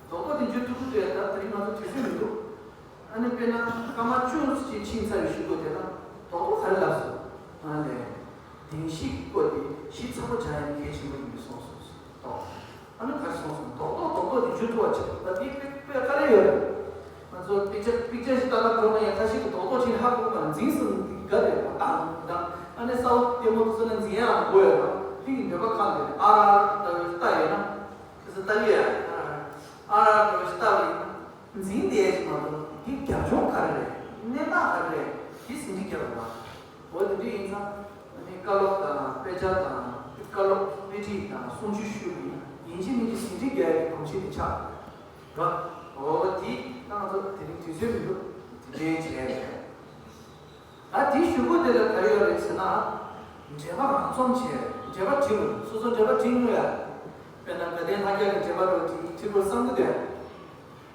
རྡོག་རྡོག་དེ་འཇུ་ཐུབ་ཀྱི་རེད། ད་དེ་རིང་ང་ཚོ་དུས་ཚོད་མི་འདུག་ཨ་ནི་དཔེར་ན་སྐར་མ་བཅུ་ཅིག་ཕྱིན་ཚར་བའི་གཞུག་གུ་དེ་ལ་རྡོག་རྡོག་ག་རེ་ལབ་སོང་ཨ་ལས། བདེན་བཞིའི་སྐོར་དེ་ཞིབ་ཚགས་པོ་སྦྱང་ཡ་ནི་གལ་ཆེན་པོ་ཡིན་པའི་གསུངས་སོང་། རྡོག་ཨ་ནི་ག་རེ་གསུངས་སོང་། རྡོག་རྡོག་རྡོག་རྡོག་དེ་འཇུ་ཐུབ་པ་བྱེད་དགོས། ད་དེ་དཔེ་དཔེ་དཀའ་ལས་ཡོད་རེད། ང་ ང་ཚོ་པིག་ཅར་པིག་ཅར་ཞིག་ལྟ་ན་འགྲོ་ན་ཡང་ཁ་ཤས་ཀྱིས་རྡོག་རྡོག་ཅིག་ཧ་གོ་མ་རེད། འཛིང་སོང་གི་ག་རེད་པ། དང་དང་ཨ་ནི་ས་འོག་ལྟད་མོ་དེ་ཚོ་ནས་འཛིང་ཡག་དགོས་ཡོད་པ། དེ་གི་འགྲེལ་པ་ཁག་འདི་ཨ་ར་ལྟ་བའི་ལྟ་ཡོད་ན། དེ་ཚོ་ལྟ་གི་ཡོད་ཨ་ར་ལྟ་བའི་ལྟ་བ་ཡིན་ན། འཛིང་བསྡད་ཡག་ཅིག་མ་གཏོགས་འདི་རྒྱབ་ལྗོངས་ག་རེ་རེད། གནས་སྟངས་ག་རེ་རེད། དེ་ཟིན་བྲིས་རྒྱབ་པ། འོ་དེ་འདྲ་ཡིན་ཙང་ཨ་ནི་བཀའ་སློབ་དང་དཔེ་ཆ་དང་བཀའ་སློབ་དཔེ་ཁྲིད་དང་གསུང་ཆོས་ཞུས་པ་ཡིན་ན་ཡིན་གཅིག་མིན་གཅིག་ཟིན་བྲིས་རྒྱག་ཡག་གི་གོམས་གཤིས་དེ་ཆགས་རེད། འོ་དེ་ད་ང་ཚོ་དེ་རིང་དུས་ཚོད་མི་འདུག་དེ་འདྲའི་བྱས་རེད། ད་དེའི་གཞུག་གུ་དེ་ལ་ག་རེ་ཡོད་རེད་ཟེར་ན། འགྲེལ་པ་རང་རྩོམ་བྱས། འགྲེལ་པ་བྲིས་དགོས། སོ་སོ་འགྲེལ་པ་བྲིས་དགོས་ཡ། དཔེར་ན་དགའ་ལྡན་ལྷ་བརྒྱ་གི་འགྲེལ་པ་འདྲ་བོ་བྲིས་བྲིས་དགོས་བསམ་གི་འདུག་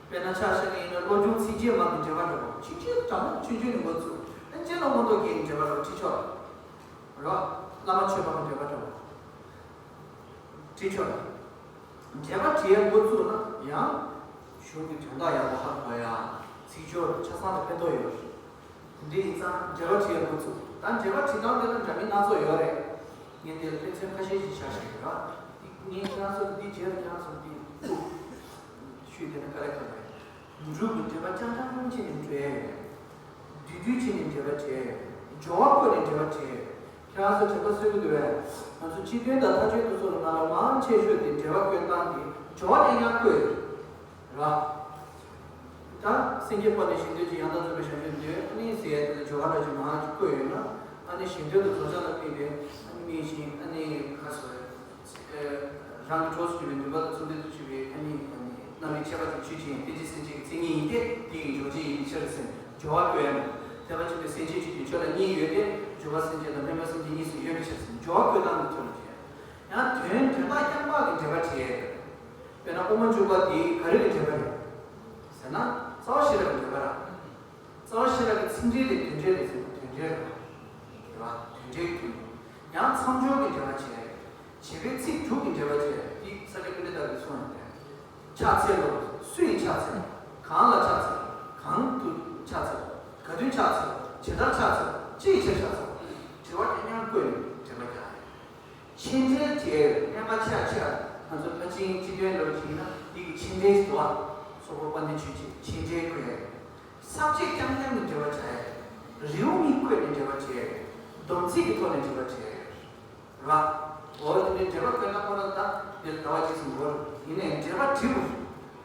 དཔེར་ན་ཆ་བཞག་ན་ཡིན་ན་བློ་སྦྱོང་ཚིགས་བཅད་མ་གི་འགྲེལ་པ་འདྲ་བོ་ཆིག་ཆིག་དྲང་མོ་ཆུང་ཆུང་ནས་འགོ་ཚུགས། ཨ་རྗེ་ལ་དབང་ཐོབ་རྒྱལ་གྱི་འགྲེལ་པ་འདྲ་བོ་བྲིས་ཆོག་རོ། བླ་མ་ཆོས་འཕགས་ཀྱི་འགྲེལ་པ་འདྲ་བོ། བྲིས་ཆོག་འགྲེལ་པ་བྲིས་ཡ་འགོ་བཙུགས་ན་ཡང་། གཞུང་གི་དོན་དག་ཡག་པོ་ཧ་གོ་ཡ། ཚིག་སྦྱོར་ཆ་ཚང་དང་ཕན་ཐོགས་ཡོད། དེ་འདྲ་ཡིན་ཙང་འགྲེལ་པ་བྲིས་ཡ་འགོ་བཙུགས། ད་འགྲེལ་པ་བྲིས་སྟངས་དེ་ལ་འདྲ་མིན་སྣ་ཚོགས་ཡོད་རེད། ངས་དེ་ལ་དཔེ་མཚོན་ཁ་ཤས་ཤིག་བཞག་བཞག་གི་ར། ངས་ཁྱེད་རང་ཚོ་གི་འདི་རྗེས་ལ་ཁྱེད་རང་ཚོ་གི་འདི་ཐུག་ཤུལ་དེ་ནི་དཀའ་ལས་ཁག་རེད། འབྲུག་གི་འགྲེལ་པ་རྐྱང་རྐྱང་བྱས་ནས་འགྲེལ་ཡ་ཡོད། བསྡུས་བསྡུས་བྱས་ནས་འགྲེལ་པ་བྱས་ཡ་ཡོད། སྦྱོར་བ་བཀོད་ནས་འགྲེལ་པ་བྱས་ཡ་ཡོད། ཁྱེད་རང་ཚོ་དྲན་པ་གསོས་ཀྱི་འདུག་བས། ང་ཚོ་སྤྱི་དོན་དང་མཐའ་དོན་དུ་སོགས་ལ་ང་ལ་མང་ཆེ་ཤོས་དེ་འགྲེལ་པ་བཀོད་སྟངས་དེ་སྦྱོར་བ་རྐྱང་རྐྱང་བཀོད་ཡོད་རེད། ད་སེང་གེ་སྤར་ནས་གཞན་དོན་གྱི་ཡང་དག་རྫོགས་པའི་ཞབས་ཀྱུ་འདོད་ཨ་ནི་ཟེར་ཡ་དེ་ལ་སྦྱོར་བ་འདྲ་ཅིག་མང་ཅིག་བཀོད་ཡོད་ན། ཨ་ནི་གཞན་དོན་དུ་རྫོགས་བྱང་ལ་ཕན་པའི་ཨ་ནི་མིན་ཞིང་ཨ་ནི་ག་སོ་རེད། རང་གི་གྲོགས་སུ་གྱུར་པའི་འདུན་པ་དང་ཚོགས་འདུན་དུ་གྱུར་པའི་ཨ་ནི་ཨ་ནི་རྣམ་སྨིན་ཁྱད་པར་ཅན་ཆོས་ཅན་ཡིན་ཏེ་སེམས་ཅན་གྱི་མཚན་ཉིད་ཡིན་ཏེ་དེ་ཡི་འཇོག་བྱེད་ཡིན་ཕྱིར་ཟེར་སྦྱོར་བ་བཀོད་ཡ་མེད། ཐེག་པ་ཆེན་པོའི་སེམས་ཅན་གཅིག་དོན་ཆོས་ལ་གཉིས་ཡོད་དེ་སྦྱོར་བ་སེམས་ཅན་དང་སྨོན་པ་སེམས་ཅན་གཉིས་སུ་ཡོད་པའི་ཕྱིར་ཟེར་སྦྱོར་བ་བཀོད་སྟངས་ཀྱི་ཐོག་ནས་བྱས། ཡང་དོན་དོན་དག་རྐྱང་པ་གི་འགྲེལ་པ་བྱས། དཔེར་ན་དབུ་མ་འཇུག་པ་དེ་ག་རེ་གི་འགྲེལ་པ་རེད་ཟེར་ན་རྩ་བ་ཤེས་རབ་ཀྱི་འགྲེལ་པ་ར། རྩ་བ་ཤེས་རབ་ཀྱི་ཚིག་འགྲེལ་དེ་དོན་འགྲེལ་རེད་ཟེར་ན་དོན་འགྲེལ་རེད་བ། དོན་འགྲེལ་གྱི་དོན། ཡང་མཚམས་སྦྱོར་གྱི་འགྲེལ་པ་བྱས། བྱས་པའི་ཚིག་དྲུག་གི་འགྲེལ་པ་བྱས་འདི་ས་སྐྱ་པཎྜི་ཏ་གིས་གསུངས་ཡོད་དེ། ཕྱག་འཚལ་ལོ། སུ་ཡིས་ཕྱག་འཚལ། གང་ལ་ཕྱག་འཚལ། གང་དུ་ཕྱག་འཚལ། ག་དུས་ཕྱག་འཚལ། ཇི་ལྟར་ཕྱག་འཚལ། ཅི་ཡི་ཕྱིར་ཕྱག་འཚལ། དྲི་བ་དེ་མཉམ་བཀོད་ནས་འགྲེལ་པ་རྒྱག་ཡ། མཆན་འགྲེལ་དེ་སྙན་པ་ཆེ་ཆེ། ང་ཚོ་ཕལ་ཆེར་སྤྱི་དོན་ལ་བྱས་ན་འདི་གི་མཆན་འགྲེལ་ཞིག་འདུག་བ། སོག་པོ་དཔལ་ལྡན་ཆོས་ཀྱི་མཆན་འགྲེལ་བཀོད་ཡ། ས་བཅད་རྐྱང་རྐྱང་གི་འགྲེལ་པ་བྱས། རེའུ་མིག་བཀོད་ནས་འགྲེལ་པ་བྱས། སྡོམ་ཚིག་གི་ཐོག་ནས་འགྲེལ་པ་བྱས། རེད་བ། འོ་དེ་འདྲའི་འགྲེལ་པ་བཀོད་ན་ཁོ་རང་ད་འདིར་ཟླ་བ་གཅིག་ཙམ་འགོར། ཡིན་ནའི་འགྲེལ་པ་བྲིས་དགོས།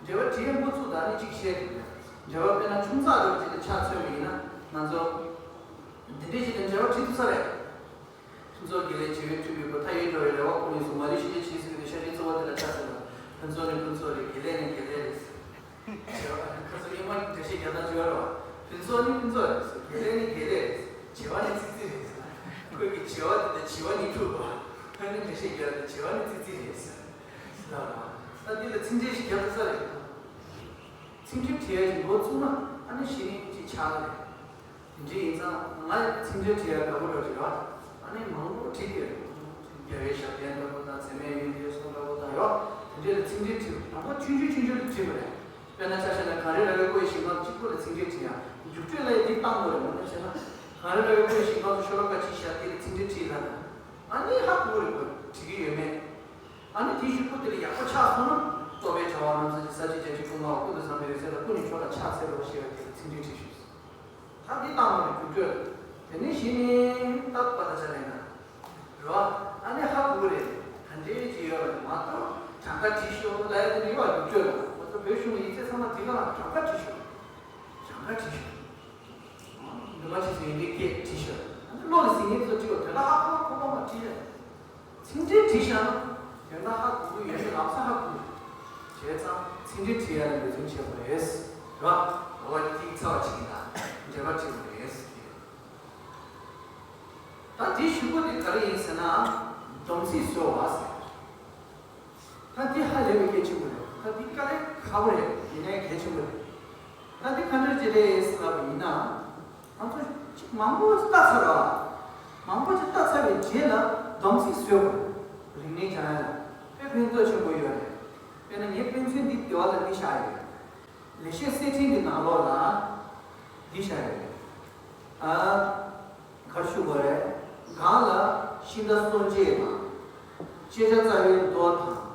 འགྲེལ་པ་བྲིས་ཡས་འགོ་བཙུགས་ད་ནི་གཅིག་བཤད་དེ། འགྲེལ་པ་དཔེར་ན་ཆུང་ཙག་རེ་བ་ཅིག་ལ་ཆ་མཚོན་པ་ཡིན་ན་ང་ཚོ་འདི་འདྲའི་ཞིག་ལ་འགྲེལ་པ་བྲིས་ཐུབ་ས་རེད། ཕུན་ཚོགས་དགེ་ལེགས་བྱེ་བས་སྤྲུལ་པའི་སྐུ། མཐའ་ཡས་འགྲོ་བའི་རེ་བ་ཀུན་ལས་བྱུང་། མ་ལུས་ཤཱཀྱ་ཆོས་སྲིད་ཀྱི་ཤཱཀྱའི་གཙོ་བོ་དེ་ལ་ཆ་མཚོན་ན། ཕུན་ཚོགས་ནི་ཕུན་ཚོགས་རེད། དགེ་ལེགས་ནི་དགེ་ལེགས་རེད། བྱེ་བ་ཁ་སང་སྔོན་མ་འགྲེལ་བཤད་རྒྱག་སྟངས་བྱས་པ་རེད་བ། ཕུན་ཚོགས་ནི་ཕུན་ཚོགས་རེད། དགེ་ལེགས་ནི་དགེ་ལེགས་རེད། བྱེ་བ་ནི་ཙིག་ཙིག་རེད། ཁོས་ཀྱི་བྱེ་བ་དེ་དང་བྱེ་བ་གཉིས་འཁྲུག་པ། ཨ་ནི་འགྲེལ་བཤད་རྒྱག་དེ་བྱེ་བ་ནི་ཙིག་ཙིག་རེད། ལབ་རེད་བ། ད་འདི་ལ་ཚིག་འགྲེལ་ཞིག་རྒྱག་ཐུབ་ས་རེད། ཚིག་འགྲེལ་བྲིས་ཡ་ཞིག་འགོ་བཙུགས་ན་ཨ་ནི་གཞི་ནས་ཅིག་ཆགས་ཀྱི་རེད། དེ་འདྲ་ཡིན་ཙང་ང་ཚིག་འགྲེལ་བྲིས་ཡ་དགའ་པོ་འདྲ་བོ་ཅིག་རེད་བ། ཨ་ནི་མང་པོ་བྲིས་ཏེ། རྒྱལ་བའི་ཞབས་བརྟན་ལྟ་བུ་དང་མཚན་མེད་ཡོན་ཏན་གསུང་ལྟ་བུ་དང་ཡོད། དེ་འདྲ་ལ་ཚིག་འགྲེལ་བྲིས་པ་དང་པོ་ཆུང་ཆུང་ཆུང་ཆུང་ལ་བྲིས་པ་རེད། དཔེར་ན་ཆ་བཞག་ན་གངས་རི་ར་བས་བསྐོར་བའི་ཞིང་ཁམས་གཅིག་པོ་ལ་ཚིག་འགྲེལ་བྲིས་ཡ། རྒྱུགས་སྤྲོད་ལ་ཡ་འདི་བཏང་དགོས་རེད། མ་ནི་བྱས་ན། གངས་རི་ར་བས་བསྐོར་བའི་ཞིང་ཁམས་སུ་ཤོ་ལོ་ཀ་གཅིག་བཞག་དེ་ལ་ཚིག་འགྲེལ་བྲིས་ལབ་ན། ཨ་ནི་ཧ་གོ་གི་རེད་བ། བྲིས་ཀྱི་ཡོད་མེད། ཨ་ནི་དེའི་གཞུག་གུ་དེ་ལ་ཡག་པོ་ཆགས་སོང་ན། རྟོགས་པའི་གྲགས་པ་རྣམ་གསུམ་གྱི་ས་བཅད་བརྒྱད་ཅུ་གོ་ལྔ་བ་ཀུན་ཏུ་བཟང་པོའི་འོད་ཟེར་དང་ཀུན་ནས་མཆོག་དང་ཕྱག་འཚལ་ལོ་ཞེས་པ་དེ་ལ་ཚིག་འགྲེལ་བྲིས་ཞུས། ད་འདི་བཏང་བ་ནི་རྒྱུགས་སྤྲོད། དེ་ནས་གཞི་ནས་ཏག་པ་ད་ཆ་ལེན་ན། རེད་བ། ཨ་ནི་ཧ་གོ་གི་རེད། ད་འདྲའི་ཅིག་ཡོད་པ་མ་གཏོགས་གྲངས་ཀ་བྲིས་ཤོག་ལབ་ཡ་དེ་འདྲ་ཡོད་པ་རྒྱུགས་སྤྲོད་ལ། ང་ཚོ་བོད་གཞུང་གི་ཡིག་ཚད་ཚང་མ་དེ་ག་ལ་གྲངས་ཀ་བྲིས་ཤོག་གྲངས་ཀ་བྲིས་ཤོག་འདི་མ་བྱས་ཚེ་ཡིན་འདི་སྐད་བྲིས་ཤོག་ཨ་ནི་བློ་ལ་ཟིན་ངེས་ཚོ་བྲིས་པ་དོན་དག་ཧ་གོ་གོ་བ་མ་བྲིས་ཡ། ཚིག་འགྲེལ་བྲིས་བཞག་ན་དོན་དག་ཧ་གོ་གི་ཡོད་མེད་ལམ་སང་ཧ་གོ་གི་རེད། བྱས་ཙང་ཚིག་འགྲེལ་བྲིས་ཡ་ལ་འབད་བརྩོན་བྱེད་དགོས་རེད། རེད་བ། འོ་དེ་ཚར་བ་ཅིག་ཡིན་ད། འགྲེལ་པ་བྲིས་དགོས་རེད། ད་དེའི་གཞུག་གུ་དེ་ག་རེ་ཡིན་ཟེར་ན། སྡོམ་ཚིག་བཟོ་བ་ཟེར། ད་འདི་ཧ་ལས་པའི་གལ་ཆེན་པོ་རེད། ད་འདི་དཀའ་ལས་ཁག་པོ་རེད། ཡིན་ནའི་གལ་ཆེན་པོ་རེད། ད་འདི་ག་འདྲ་ཅིག་རེད་ཟེར་ལབ་པ་ཡིན་ན། ང་ཚོ་ཅིག་མང་པོ་ཅིག་ལྟ་ཚར་བ། མང་པོ་ཅིག་ལྟ་ཚར་བའི་རྗེས་ལ་སྡོམ་ཚིག་བཟོས་པ། རིག་གནས་སྦྱང་ཡ་ལ་དཔེ་ཕན་ཐོགས་ཆེན་པོ་ཡོད་རེད། དཔེར་ན་ངས་དཔེ་མཚོན་འདི་སྡེ་བ་ལ་འདི་བཞག་ཡོད། ལེགས་བཤད་གསེར་ཕྲེང་གི་ནང་ལོགས་ལ་འདི་བཞག་ཡོད། ཨ། ག་རེ་ཞུ་དགོས་རེད། གང་ལ་ཤིང་རྟ་གསོ་དཔྱད་དང་། ཤེས་བྱ་རྩ་བའི་མདོ་དང་།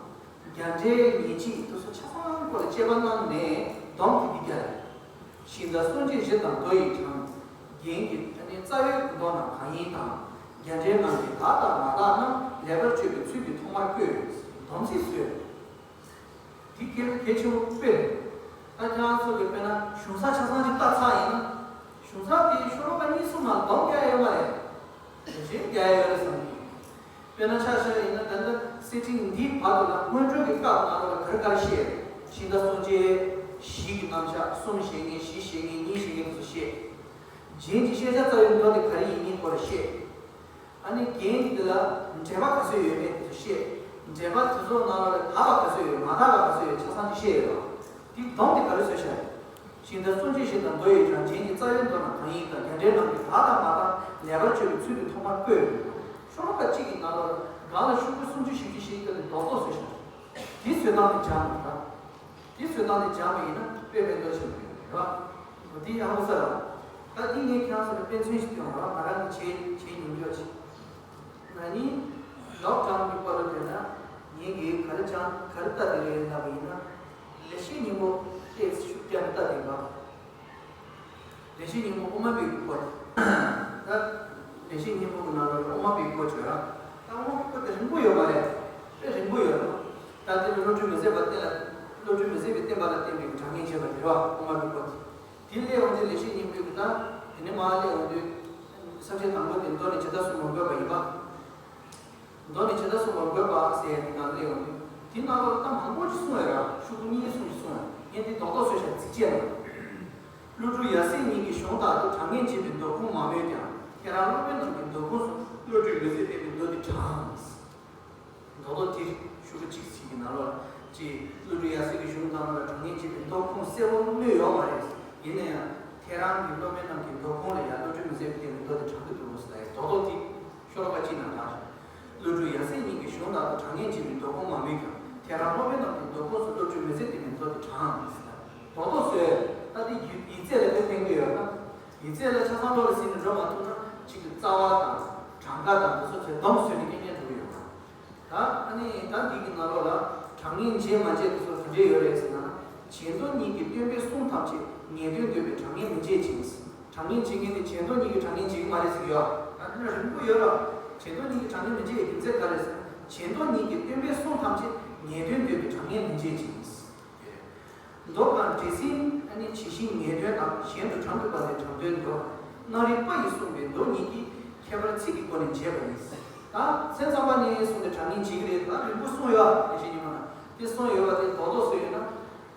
རྒྱ་འགྲེལ་ཉེར་གཅིག་དེ་ཚོ་ཆ་ཚང་སྐོར་ལ་དཔྱད་པ་གནང་ནས་སྡོམ་དེ་འདི་རྒྱག་རེད། ཤིང་རྟ་གསུམ་མཆེད་བཞི་དང་མདོ་ཡི་གྲངས། རྒྱན་གྱི་ཨ་ནི་རྩ་བའི་སྐུ་མདོག་རྣམས་གང་ཡིན་དང་། རྒྱ་འགྲེལ་རྣམས་ཀྱིས་དག་དང་མ་དག་རྣམས་ལེགས་པར་དཔྱོད་པའི་ཚུལ་གྱིས་ཐོག་མར་བཀོད། སྡོམ་ཚིག་བཟོས། འདི་གལ་གལ་ཆེན་པོ་དཔེ་རེད། ད་ཁྱེད་རང་ཚོ་གིས་དཔེར་ན་གཞུང་ས་ཆ་ཚང་ཅིག་ལྟ་ཚར་ཡིན་ན། གཞུང་ས་དེའི་ཤོ་ལོ་ཀ་གཉིས་གསུམ་ནང་སྡོམ་རྒྱག་ཡོད་མ་རེད། རེ་ཞིག་རྒྱག་ཡོད་རེད་བསམ་གྱི། དཔེར་ན་ཆ་བཞག་ཡིན་ན། ད་ལྟ་སེ་ཊིང་འདིའི་བར་དུ་ལ་སྔོན་འགྲོ་གི་སྐབས་ནང་ལོགས་ལ་ག་རེ་ག་རེ་བཤད། ཤིང་རྟ་གསུམ་མཆེད་བཞི་གི་རྣམ་གཞག་གསུམ་བཤད་མཁན། བཞི་བཤད་མཁན། གཉིས་བཤད་མཁན་དེ་ཚོ་བཤད། རྒྱན་གྱི་ཤེས་བྱ་རྩ་བའི་མདོ་དེ་ག་རེ་ཡིན་མིན་སྐོར་ལ་བཤད། ཨ་ནི་རྒྱན་འདི་ལ་འགྲེལ་པ་ག་ཚོད་ཡོད་མེད་དེ་ཚོ་བཤད། འགྲེལ་པ་དེ་ཚོ་ནང་ལོགས་ལ་དག་པ་ག་ཚོད་ཡོད། མ་དག་པ་ག་ཚོད་ཡོད། ཆ་ཚང་ཅིག་བཤད་ཡོད་རེད་བ། དེ་སྡོམ་དེ་ག་རེ་བཟོས་བཞག་ཡོད། ཤིང་རྟ་གསུམ་མཆེད་བཞི་དང་མདོ་ཡི་གྲངས། རྒྱན་གྱི་རྩ་བའི་མདོ་རྣམས་གང་ཡིན་དང་། རྒྱ་འགྲེལ་རྣམས་ཀྱིས་དག་དང་མ་དག་ལེགས་པར་དཔྱོད་པའི་ཚུལ་གྱིས་ཐོག་མར་བཀོད། ཤོ་ལོ་ཀ་གཅིག་གི་ནང་ལོགས་ལ་སྒང་ལ་ཤོག་གུ་སུམ་ཅུ་བཞི་བཅུ་ཞིག་བཀོད་དེ་རྡོག་རྡོག་བཟོས་བཞག་དེ་བཟོས་སྟངས་དེ་སྦྱངས་དགོས་རེད། དེ་བཟོས་སྟངས་དེ་སྦྱངས་པ་ཡིན་ན་དཔེ་མེད་མདོག་ཆེན་པོ་ཡོད་རེད་བ། འོ་དེ་ཡག་པོ་ས་རེད། ད་འདི་ངས་ཁྱེད་རང་ཚོ་ལ་དཔེ་མཚོན་ཞིག་སྟོན་རོགས། ང་རང་གི་བྱས་བྱས་མྱོང་ཆོག་ཅིག་ན་ནིང་ལོག་ཌའོན་གྱི་སྐོར་ལ་བལྟས་ན། ངེད་ཀྱིས་ག་རེ་སྦྱངས། ག་རེ་ལྟ་བསྡད་རེད་ལབ་པ་ཡིན་ན། ལེགས་བཤད་སྙིང་པོ་ཏོག་ཙམ་ཤུགས་རྒྱབ་ནས་ལྟ་བསྡད་པ། ལེགས་བཤད་སྙིང་པོ་དབུ་མ་པའི་སྐོར། ད་ལེགས་བཤད་སྙིང་པོ་གི་ནང་ལ་དབུ་མ་པའི་སྐོར་བརྗོད་ར། ད་དབུ་མ་པའི་སྐོར་དེ་རིང་པོ་ཡོད་མ་རེད། དཔེ་རིང་པོ་ཡོད་ར། ད་དེ་ལ་བློ་གྲོས་མི་ཟད་པ་བསྟན་ལ། བློ་གྲོས་མི་ཟད་པའི་བསྟན་པ་ལ་བརྟེན་པའི་དྲང་ངེས་འབྱེད་པ་དེ་རེད་བ། དབུ་མ་པའི་སྐོར་དེ། དེ་སླེབས་འོང་དུས་ལེགས་བཤད་སྙིང་པོའི་གི། ད་དེ་ནས་མར་སླེབས་འོང་དུས། ས་བཅད་དང་པོ་དེ་མདོ་ནི་ཇི་ལྟར་གསུངས་པར་འགོད་པ་ཡིན་པ། མདོ་ནི་ཇི་ལྟར་གསུངས་པར་འགོད་པ་ཟེར་ཡ་དེ་ནང་སླེབས་འོང་དུས། དེ་ནང་ལོགས་ལ་ད་མང་པོ་ཞིག་གསུངས་ཡོད་ར། ཤོག་གུ་གཉིས་གསུམ་ཞིག་གསུངས་ཡོད། ངས་དེ་རྡོག་རྡོག་བཟོས་བཞག་ཚིགས་བཅད་ནང་། ཀླུ་སྒྲུབ་ཡབ་སྲས་གཉིས་ཀྱི་གཞུང་དག་ཏུ་དྲང་ངེས་འབྱེད་པའི་མདོ་ཁུངས་མ་སྨོས་ཀྱང་། ཐེ་རང་སློབ་དཔོན་རྣམས་ཀྱི་མདོ་ཁུངས་སུ་བློ་གྲོས་མི་ཟད་བསྟན་པའི་མདོ་འདི་དྲངས། རྡོག་རྡོག་དེ་ཤོག་གུ་གཅིག་ཚིག་གི་ནང་ལོགས་ལ་ཅིག་ཀླུ་སྒྲུབ་ཡབ་སྲས་ཀྱི་གཞུང་དག་ནང་ལ་དྲང་ངེས་འབྱེད་པའི་མདོ་ཁུངས་གསལ་པོ་སྨོས་ཡོད་མ་རེད། ཡིན་ན་ཡང་ཐེ་རང་གི་སློབ་དཔོན་རྣམས་ཀྱི་མདོ་ཁུངས་ལ་ཡང་བློ་གྲོས་མི་ཟད་པའི་བསྟན་པའི་མདོ་དེ་དྲངས་ཀྱི་འདུག་ཟེར་ཡ། རྡོག་རྡོག་དེ་ཤོ་ལོ་ཀ་གཅིག་ནང་དྲངས་ཤག་ཀླུ་སྒྲུབ་ཡབ་སྲས་གཉིས་ཀྱི་གཞུང་དག་ཏུ་དྲང་ངེས་འབྱེད་པའི་མདོ་ཁུངས་མ་སྨོས་ཀྱང་། ཐེ་རང་སློབ་དཔོན་རྣམས་ཀྱི་མདོ་ཁུངས་སུ་བློ་གྲོས་མི་ཟད་བསྟན་པའི་མདོ་དེ་དྲངས་ཟེར། རྡོག་རྡོག་བཟོས། ད་དེ་ཡིག་ཡིག་ཚད་ལ་དཔེ་ཕན་གྱི་ཡོད་ན། ཡིག་ཚད་ལ་ཆ་ཚང་བློ་ལ་ཟིན་ནས་འགྲོ་མ་ཐུབ་ན། གཅིག་གི་རྩ་བ་དང་གྲངས་ཀ་དང་དེ་ཚོ་ཚོས་སྡོམ་བཟོས་ནས་རྐྱང་རྐྱང་འགྲོ་གི་ཡོད་པ། ད་ཨ་ནི་ད་འདི་གི་ནང་ལོགས་ལ་དྲང་ངེས་འབྱེད་མ་འབྱེད་དེ་ཚོ་ག་འདྲས་ཡོད་རེད་ཟེར་ན། བྱེ་མདོ་གཉིས་ཀྱི་སྟོན་པའི་གསུང་ཐམས་ཅད་ངེས་དོན་འདོད་པའི་དྲང་ངེས་མི་འབྱེད་ཅིང་། དྲང་ངེས་འབྱེད་མཁན་དེ་བྱེ་མདོ་གཉིས་ཀྱི་དྲང་ངེས་འབྱེད་ཀྱི་མ་རེད་ཟེར་གྱི་ཡོད། ད་དེ་ནི་རིང་པོ་ཡོད་ར། བྱེ་མདོ་གཉིས་ཀྱི་དྲང་ངེས་མི་འབྱེད་ཀྱི་རྒྱུ་མཚན་ག་རེ་ཟེར་ན། བྱེ་མདོ་གཉིས་ཀྱི་སྟོན་པའི་གསུང་ཐམས་ཅད་ངེས་དོན་འདོད་པའི་དྲང་ངེས་མི་འབྱེད་ཅིང་། མདོ་གང་འདྲེས་ཟིན་ཨ་ནི་ཇི་བཞིན་ངེས་དོན་དང་། གཞན་དུ་དྲངས་དགོས་པ་ནི་དྲང་དོན་མདོ། རྣམ་རིག་པ་ཡིས་གསུངས་པའི་མདོ་གཉིས་ཀྱི་ཁྱད་པར་ཚིག་གི་སྒོ་ནས་འབྱེད་པ་ཡིན། ད་སེམས་ཙམ་པ་ནས་གསུངས་ཏེ་དྲང་ངེས་འབྱེད་ཀྱི་རེད། ད་རིང་པོ་གསུངས་ཡོད་ཨ། དེ་བཞིན་ཉི་མ་ན་དེ་གསུངས་ཡོད་པ་དེ་རྡོག་རྡོག་བཟོས་ཡོད་ན།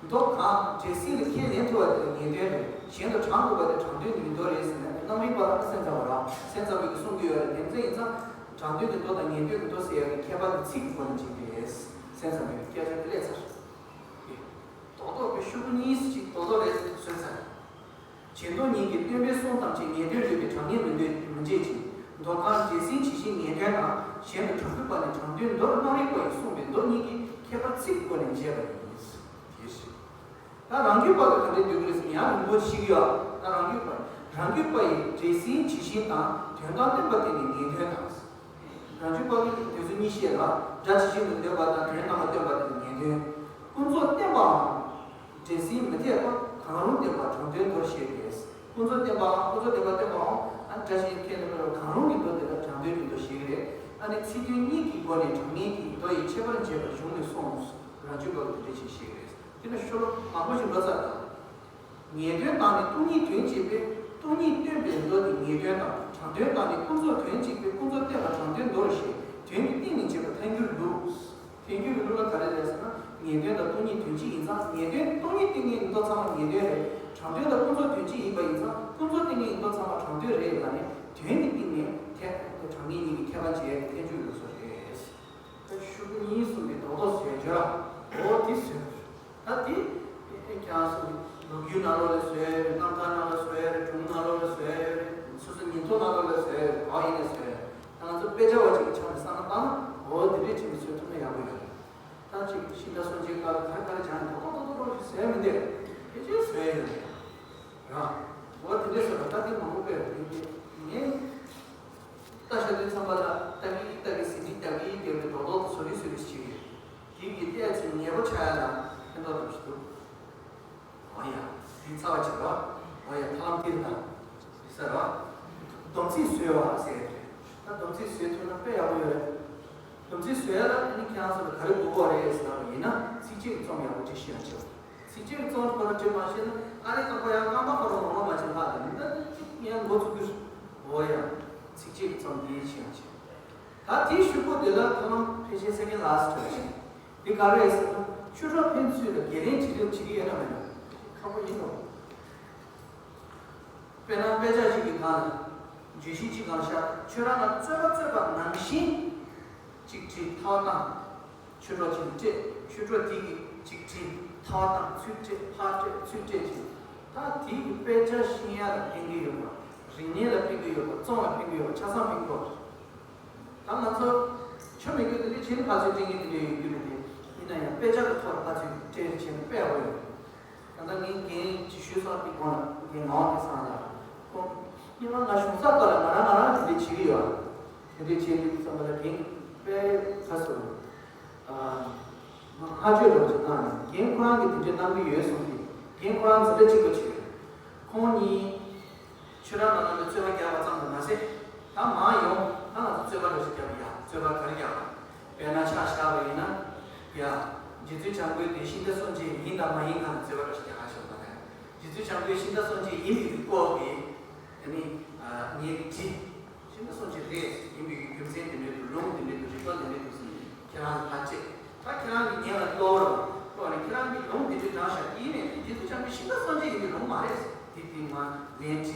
མདོ་གང་འདྲེས་ཟིན་ལ་ཁས་ལེན་ཐུབ་པ་དེ་ལ་ངེས་དོན་རེད། གཞན་དུ་དྲངས་དགོས་པ་དེ་དྲང་དོན་གྱི་མདོ་རེད་ཟེར་ན། རྣམ་རིག་པ་ལ་སེམས་ཙམ་པ་ར། སེམས་ཙམ་པས་གསུང་གི་ཡོད་རེད། དེ་ཚོ་ཡིན་ཙང་། དྲང་དོན་གྱི་མདོ་དང་ངེས་དོན་གྱི་མདོ་ཟེར་ཡག་གི་ཁྱད་པར་དེ་ཚིག་གི་སྒོ་ནས་འབྱེད་ཀྱི་རེད། སེམས་ཙམ་པའི་སྐད་ཆ་དེ་སླེབས་ཚར། རྡོག་རྡོག་གི་ཤོག་གུ་གཉིས་ཅིག་རྡོག་རྡོག་རེ་བཟོས་ཚར། བྱེ་མདོ་གཉིས་ཀྱི་སྟོན་པའི་གསུང་ཐམས་ཅད་ངེས་དོན་འདོད་པའི་དྲང་ངེས་མི་འདོད་མི་འབྱེད་ཅིང་། མདོ་གང་འདྲེས་ཟིན་ཇི་བཞིན་ངེས་དོན་དང་། གཞན་དུ་དྲངས་དགོས་པ་ནི་དྲང་དོན་མདོར། རྣམ་རིག་པ་ཡིས་གསུངས་པའི་མདོ་གཉིས་ཀྱི་ཁྱད་པར་ཚིག་གི་སྒོ་ནས་འབྱེད་པ་ཡིན། དེ་བཞིན། ད་རང་རྒྱུད་པ་གི་ག་འདྲས་འདོད་ཀྱི་རེད་ཟེར་ན། ཡང་རིང་པོ་ཞིག་ཡོད། ད་རང་རྒྱུད་པ། རང་རྒྱུད་པ་ཡིས་འདྲེས་ཟིན་ཇི་བཞིན་དང་། དོན་དམ་བསྟན་པ་དེ་ནི་ངེས་དོན་དང་། རང་རྒྱུད་པ་གི་དེ་ཚོ་གཉིས་བཤད་ལ། སྒྲ་ཇི་བཞིན་དུ་འདོད་པ་དང་། དོན་རྣམ་པར་སྟོན་པ་དེ་ནི་ངེས་དོན། ཀུན་རྫོབ་བསྟན་པའང་འདྲེས་ཟིན་མི་འཐད་པ། གང་རུང་བསྟན་པ་དྲང་དོན་མདོར་བཤད་པས། ཀུན་རྫོབ་བསྟན་པའང་། ཀུན་རྫོབ་བསྟན་པ་བསྟན་པའང་། ཨ་ནི་སྒྲ་ཇི་བཞིན་ཁས་ལེན་པ་གང་རུང་གི་མདོ་དེ་ལ་དྲང་དོན་གྱི་མདོ་ཞེས་རེད། ཨ་ནི་ཚིག་དོན་གཉིས་ཀྱི་སྒོ་ནས་དྲང་ངེས་ཀྱི་མདོ་ཡི་ཁྱད་པར་འབྱེད་པ་གཞུང་ནས་གསུངས། རང་རྒྱུད་པ་གི་དེ་འདྲ་ཞིག་བཤད་ཀྱི་རེད། དེ་ནི་ཤོ་ལོ་མང་པོ་ཞིག་འགྲོ་ཚར་དང་། ངེས་དོན་དང་ནི་སྟོང་ཉིད་དོན་གཅིག་པས། སྟོང་ཉིད་སྟོན་པའི་མདོ་དེ་ངེས་དོན་དང་། དྲང་དོན་དང་ནི་ཀུན་རྫོབ་དོན་གཅིག་པས། ཀུན་རྫོབ་བསྟན་པ་དྲང་དོན་མདོར་ཞེས་དོན་གྱི་སྟེང་ནས་འབྱེད་པ་ཐལ་འགྱུར་ལུགས། ཐལ་འགྱུར་གྱི་ལུགས་ལ་ག་རེ་རེད་ཟེར་ན། ངེས་དོན་དང་སྟོང་ཉིད་དོན་གཅིག་ཡིན་ཙང་། ངེས་དོན་སྟོང་ཉིད་སྟེང་ནས་མདོ་ཚང་མ་ངེས་དོན་རེད། དྲང་དོན་དང་ཀུན་རྫོབ་དོན་གཅིག་ཡིན་པ་ཡིན་ཙང་། ཀུན་རྫོབ་སྟེང་ནས་མདོ་ཚང་མ་དྲང་དོན་རེད་ལབ་ནས། དོན་གྱི་སྟེང་ནས་ཐལ། དྲང་ངེས་གཉིས་ཀྱི་ཁྱད་པར་འབྱེད་ཐལ་འགྱུར་ལུགས་སོ་རེད། ད་ཤོག་གུ་གཉིས་གསུམ་གྱི་རྡོག་རྡོག་བཟོས་བྱས་ར། འོ་དེ་བཟོས། ད་དེ་ཁྱེད་རང་ཚོ་ལོ་རྒྱུས་ནང་ལོགས་ལ་བཟོས་ཡོད་རེད། རྣམ་ཐར་ནང་ལ་བཟོས་ཡོད་རེད། སྒྲུང་ནང་ལོགས་ལ་བཟོས་ཡོད་རེད། སོ་སོ་ཉིན་ཐོ་ནང་ལོགས་ལ་བཟོས་ཡོད་རེད། གང་ཡིན་ནའི་བཟོས་ཡོད་རེད། ད་ང་ཚོ་དཔེ་ཆ་བ་ཅིག་གི་ཆ་ནས་བསམ་བློ་བཏང་ན། འོ་དེ་འདྲས་བྱས་ནས་བཟོས་ཐུབ་ན་ཡག་པོ་ཡོད་རེད། ད་ཅིག་ཤིང་རྟ་གསུམ་མཆེད་སྐབས་ལ་ག་རེ་ག་རེ་སྦྱངས་ནས་རྡོག་རྡོག་རྡོག་རྡོག་ཞིག་བཟོས་མི་འདུག་ཕལ་ཆེར་བཟོས་ཡོད་རེད་ར། འོ་དེ་འདྲས་བཟོས་པ་ད་དེ་མང་པོ་དཔེ་ཡོད་རེད། དེ་ངས་ལྟ་བྱ་དུས་ཙམ་པ་ལ་ལྟ་གི་ལྟ་གི་ཟིན་བྲིས་ལྟ་གི་ལྟ་གི་རྡོག་རྡོག་ཏུ་བཟོ་གི་བཟོ་གི་བྱེད་ཀྱི་ཡོད། དེ་གི་ལྟས་ཚོད་ཉེ་པོ་ཆགས་ཡ་ལ་ཕན་ཐོགས་ཙམ་ཞིག་འདུག་འོ་ཡ། དེ་ཚར་བ་བྱེད་རོགས། ཨོ་ཡ་ཐ་ལམ་ཏིར་དང་། རེད་ཟེར་བ། སྡོམ་ཚིག་བཟོས་བ་ཟེར་རེད། ད་སྡོམ་ཚིག་བཟོས་ཐུབ་ན་དཔེ་ཡག་པོ་ཡོད་རེད། སྡོམ་ཚིག་བཟོས་ཡ་ལ་ཨ་ནི་ཁྱེད་རང་ཚོ་ལ་ག་རེ་དགོས་ཀྱི་རེད་ཟེར་བ་ཡིན་ན་ཚིགས་བཅད་ཀྱི་རྩོམ་ཡག་པོ་འབྲི་ཤེས་ཡ་བྱེད། ཚིགས་བཅད་ཀྱི་རྩོམ་ཁོ་རང་འབྲི་མ་ཤེས་ན་ཨ་རེ་ད་ཁོ་ཡང་རྐང་པ་ཁོ་རང་ལོང་ལོང་མ་བྱེད་ལྷག་དང་ནི་ད་ནི་ཅིག་ཡང་མགོ་ཚུགས་རྒྱུ། ཨོ་ཡ། ཚིགས་བཅད་ཀྱི་རྩོམ་འདི་ཤེས་ཡ་བྱེད། ད་དེའི་ཤུ་གུ་དེ་ལ་ཐ་མ་ཕལ་ཆེར་སེ་ཀེན་ལ་སི་ཊི་རེད། འདི་ག་རེ་རེད་ཟེར་ན་ཆོས་གྲོགས་ཕན་ཚུན་ལ་འགན་ལེན་བྱེད་རེས་བྱེད་ཀྱི་ཡོད་ན་མེད་ན་ཁག་པོ་ཡིན་ནོ། དཔེར་ན་དཔེ་ཆ་ཞིག་གི་སྒང་ལ་བརྗོད་གཞི་གཅིག་སྒང་བཞག་ཁྱོད་རང་ལ་རྩོད་པ་རྩོད་པ་ནང་བཞིན་གཅིག་བྲིས་ཐག་བཏང་། ཆོས་གྲོགས་གཅིག་སྤྲད། ཆོས་གྲོགས་དེ་གིས་གཅིག་བྲིས་ཐག་བཏང་ཚུར་སྤྲད་ཕར་སྤྲད་ཚུར་སྤྲད་ཅིང་། ད་དེ་གི་དཔེ་ཆ་ཤེས་ཡ་ལ་ཕན་གྱི་ཡོད་པ། རིག་གནས་ལ་ཕན་གྱི་ཡོད་པ། རྩོམ་ལ་ཕན་གྱི་ཡོད་པ། ཆ་ཚང་ཕན་གྱི་ཡོད་པ། ད་ང་ཚོ་ཆོ་མེད་རྒྱུ་དེ་འདྲའི་བྱས་ནས་ཕར་ཚུར་སྤྲད་མཁན་དེ་འདྲའི་ཡོད་རྒྱུ་རེད་དེ། ཡིན་ན་ཡང་དཔེ་ཆ་གི་ཐོག་ལ་ཕར་ཚུར་སྤྲད་བྱས་ན་དཔེ་ཡག་པོ་ཡོད། ད་ལྟ་ངས་འགན་ཅིག་ཞུས་སོང་། དེ་གོང་ལ་འགན་མང་བ་དེ་སང་ལ་ཁོང་སྔོན་མ་ང་གཞུང་ཚབ་སྐབས་ལ་ང་རང་ང་རང་དེ་འདྲའི་བྱེད་ཀྱི་ཡོད། དེ་འདྲའི་བྱེད་དུས་ཙམ་པ་ལ་འགན་དཔེ་ཁ་སོ། ང་ཧ་ཅོ་རོགས་ཅིག་བཏང་ནས་འགན་ཁོ་རང་གིས་དེ་འདྲའི་གནང་གི་ཡོད་གསུངས་ཏེ། འགན་ཁོ་རང་འཛིན་གྲྭ་གཅིག་པ་བྱས། ཁོང་གཉིས་ཆོས་ར་ནང་ལ་རྩོད་པ་རྒྱག་པ་ཙམ་དུ་མ་ཟད། ད་མང་ཡོང་ད་ང་ཚོ་རྩོད་པ་འདྲ་ཞིག་རྒྱབ་ཡ། རྩོད་པ་ག་རེ་རྒྱག་པ། དཔེར་ན་ཆ་བཞག་པ་ཡིན་ན། ཡ། རྗེ་བཙུན་བྱམས་མགོན་དེ་ཤིང་རྟ་སྲོག་འཛིན་ཡིན་དང་མ་ཡིན་གང་ལ་རྩོད་པ་འདྲ་ཞིག་རྒྱག་ག་ཞོག་ད་ལྟ། རྗེ་བཙུན་བྱམས་མགོན་ཤིང་རྟ་སྲོག་འཛིན་ཡིན་པའི་སྐོར་གྱི། ཨ་ནི། ངས་བྲིས། ཤིང་རྟ་སྲོག་འཛིན་རེད་ཡིན་པའི་རྒྱུ་མཚན་དེ་འདྲའི་འདུག་ལུང་དེ་འདྲའི་འདུག་རིགས་པ་དེ་འདྲའི་འདུག་ཟེར་ནས་ཁྱེད་རང་ལ་ཕར་བཅད། ད་ཁྱེད་རང་གིས་ངེད་ལ་གློ་བུར་གློ་ནས་ཁྱེད་རང་གིས་ལུང་དེ་འདྲའི་དྲངས་ཤག་དེ་ཡིན་ནས་དེ་རྗེ་བཙུན་བྱམས་མགོན་ཤིང་རྟ་སྲོག་འཛིན་ཡིན་པའི་ལུང་མ་རེད། དེ་དེ་ང་ལན་བྲིས་